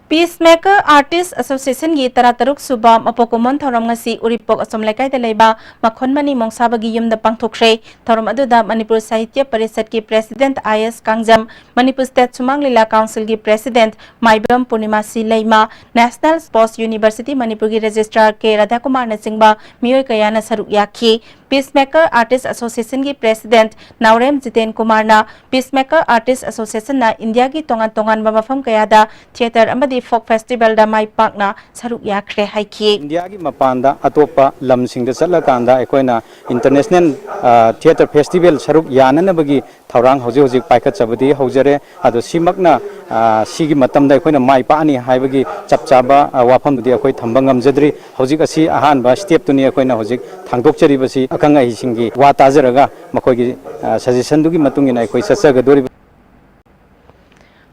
Peacemaker Artist Association ꯒꯤ ꯇꯔꯥꯇꯔꯨꯛ ꯁꯨꯕ ꯃꯄꯣꯛ ꯀꯨꯝꯑꯣꯟ ꯊꯧꯔꯝ ꯉꯁꯤ ꯎꯔꯤꯄꯣꯛ ꯑꯆꯣꯝ ꯂꯩꯀꯥꯏꯗ ꯂꯩꯕ ꯃꯈꯣꯟꯃꯅꯤ ꯃꯣꯡꯁꯥꯕꯒꯤ ꯌꯨꯝꯗ ꯄꯥꯡꯊꯣꯛꯈ꯭ꯔꯦ꯫ ꯊꯧꯔꯝ ꯑꯗꯨꯗ ꯃꯅꯤꯄꯨꯔ ꯁꯥꯍꯤꯇ꯭ꯌ ꯄꯔꯤꯁꯠꯀꯤ President I S Kangjam, Manipur State ꯁꯨꯃꯥꯡ ꯂꯤꯂꯥ Council ꯒꯤ President ꯃꯥꯏꯕꯝ ꯄꯨꯔꯅꯤꯃꯥꯁꯤ ꯂꯩꯃ, National Sports University ꯃꯅꯤꯄꯨꯔꯒꯤ Registrar ꯀꯦ ꯔꯥꯙꯥꯀꯨꯃꯥꯔꯅꯆꯤꯡꯕ ꯃꯤꯑꯣꯏ ꯀꯌꯥꯅ ꯁꯔꯨꯛ ꯌꯥꯈꯤ꯫ Peacemaker Artist Association ꯒꯤ President ꯅꯥꯎꯔꯦꯝ ꯖꯤꯇꯦꯟ ꯀꯨꯃꯥꯔꯅ Peacemaker Artist Association ꯅ ꯏꯟꯗꯤꯌꯥꯒꯤ ꯇꯣꯉꯥꯟ ꯇꯣꯉꯥꯟꯕ ꯃꯐꯝ ꯀꯌꯥꯗ theatre ꯑꯃꯗꯤ folk festival ꯗ ꯃꯥꯏ ꯄꯥꯛꯅ ꯁꯔꯨꯛ ꯌꯥꯈ꯭ꯔꯦ ꯍꯥꯏꯈꯤ꯫ ꯏꯟꯗꯤꯌꯥꯒꯤ ꯃꯄꯥꯟꯗ ꯑꯇꯣꯞꯄ ꯂꯝꯁꯤꯡꯗ ꯆꯠꯂꯀꯥꯟꯗ ꯑꯩꯈꯣꯏꯅ international, ꯑ, theatre festival ꯁꯔꯨꯛ ꯌꯥꯅꯅꯕꯒꯤ ꯊꯧꯔꯥꯡ ꯍꯧꯖꯤꯛ ꯍꯧꯖꯤꯛ ꯄꯥꯏꯈꯠꯆꯕꯗꯤ ꯍꯧꯖꯔꯦ꯫ ꯑꯗꯣ ꯁꯤꯃꯛꯅ, ꯑ, ꯁꯤꯒꯤ ꯃꯇꯝꯗ ꯑꯩꯈꯣꯏꯅ ꯃꯥꯏ ꯄꯥꯛꯑꯅꯤ ꯍꯥꯏꯕꯒꯤ ꯆꯞ ꯆꯥꯕ, ꯑ, ꯋꯥꯐꯝꯗꯨꯗꯤ ꯑꯩꯈꯣꯏ ꯊꯝꯕ ꯉꯝꯖꯗ꯭ꯔꯤ꯫ ꯍꯧꯖꯤꯛ ꯑꯁꯤ ꯑꯍꯥꯟꯕ step ꯇꯨꯅꯤ꯫ ꯑꯩꯈꯣꯏꯅ ꯍꯧꯖꯤꯛ ꯊꯥꯡꯗꯣꯛꯆꯔꯤꯕꯁꯤ ꯑꯈꯪ ꯑꯍꯩꯁꯤꯡꯒꯤ ꯋꯥ ꯇꯥꯖꯔꯒ ꯃꯈꯣꯏꯒꯤ, ꯑ, suggestion ꯗꯨꯒꯤ ꯃꯇꯨꯡ ꯏꯟꯅ ꯑꯩꯈꯣꯏ ꯆꯠꯆꯒꯗꯣꯔꯤꯕ꯫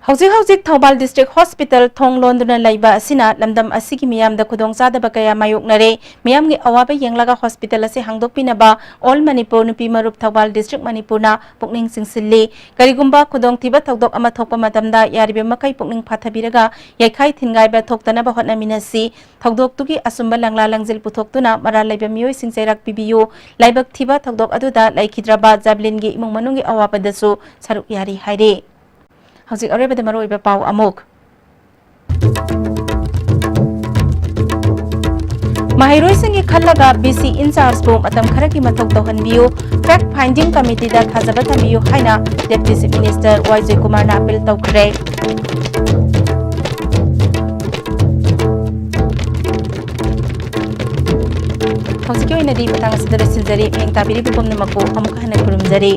ꯍꯧꯖꯤꯛ ꯍꯧꯖꯤꯛ ꯊꯧꯕꯥꯜ District Hospital ꯊꯣꯡ ꯂꯣꯟꯗꯨꯅ ꯂꯩꯕ ꯑꯁꯤꯅ ꯂꯝꯗꯝ ꯑꯁꯤꯒꯤ ꯃꯤꯌꯥꯝꯗ ꯈꯨꯗꯣꯡꯆꯥꯗꯕ ꯀꯌꯥ ꯃꯥꯌꯣꯛꯅꯔꯦ꯫ ꯃꯤꯌꯥꯝꯒꯤ ꯑꯋꯥꯕ ꯌꯦꯡꯂꯒ hospital ꯑꯁꯤ ꯍꯥꯡꯗꯣꯛꯄꯤꯅꯕ All Manipur ꯅꯨꯄꯤ ꯃꯔꯨꯞ ꯊꯧꯕꯥꯜ District ꯃꯅꯤꯄꯨꯔꯅ ꯄꯨꯛꯅꯤꯡ ꯆꯤꯡꯁꯤꯜꯂꯤ꯫ ꯀꯔꯤꯒꯨꯝꯕ ꯈꯨꯗꯣꯡꯊꯤꯕ ꯊꯧꯗꯣꯛ ꯑꯃ ꯊꯣꯛꯄ ꯃꯇꯝꯗ ꯌꯥꯔꯤꯕ ꯃꯈꯩ ꯄꯨꯛꯅꯤꯡ ꯐꯥꯊꯕꯤꯔꯒ ꯌꯩꯈꯥꯏ ꯊꯤꯟꯒꯥꯏꯕ ꯊꯣꯛꯇꯅꯕ ꯍꯣꯠꯅꯃꯤꯟꯅꯁꯤ꯫ ꯊꯧꯗꯣꯛꯇꯨꯒꯤ ꯑꯆꯨꯝꯕ ꯂꯪꯂꯥ ꯂꯪꯖꯤꯜ ꯄꯨꯊꯣꯛꯇꯨꯅ ꯃꯔꯥꯜ ꯂꯩꯕ ꯃꯤꯑꯣꯏꯁꯤꯡ ꯆꯩꯔꯥꯛ ꯄꯤꯕꯤꯌꯨ꯫ ꯂꯥꯏꯕꯛ ꯊꯤꯕ ꯊꯧꯗꯣꯛ ꯑꯗꯨꯗ ꯂꯩꯈꯤꯗ꯭ꯔꯕ ꯖꯥꯕ꯭ꯂꯤꯟꯒꯤ ꯏꯃꯨꯡ ꯃꯅꯨꯡꯒꯤ ꯑꯋꯥꯕꯗꯁꯨ ꯁꯔꯨꯛ ꯌꯥꯔꯤ ꯍꯥꯏꯔꯤ꯫ ꯍꯧꯖꯤꯛ ꯑꯔꯣꯏꯕꯗ ꯃꯔꯨꯑꯣꯏꯕ ꯄꯥꯎ ꯑꯃꯨꯛ꯫ ꯃꯍꯩꯔꯣꯏꯁꯤꯡꯒꯤ ꯈꯜꯂꯒ ꯕꯤ ꯁꯤ in charge ꯕꯨ ꯃꯇꯝ ꯈꯔꯒꯤ ꯃꯊꯧ ꯇꯧꯍꯟꯕꯤꯌꯨ, fact finding committee ꯗ ꯊꯥꯖꯕ ꯊꯝꯕꯤꯌꯨ ꯍꯥꯏꯅ Deputy Chief Minister ꯋꯥꯏ ꯖꯣꯏꯀꯨꯃꯥꯔꯅ appeal ꯇꯧꯈ꯭ꯔꯦ꯫ ꯍꯧꯖꯤꯛꯀꯤ ꯑꯣꯏꯅꯗꯤ ꯃꯇꯥꯡ ꯑꯁꯤꯗ ꯂꯣꯏꯁꯤꯟꯖꯔꯤ꯫ ꯃꯤꯠꯌꯦꯡ ꯇꯥꯕꯤꯔꯤꯕ ꯄꯨꯝꯅꯃꯛꯄꯨ ꯑꯃꯨꯛ ꯍꯟꯅ ꯈꯨꯔꯨꯝꯖꯔꯤ꯫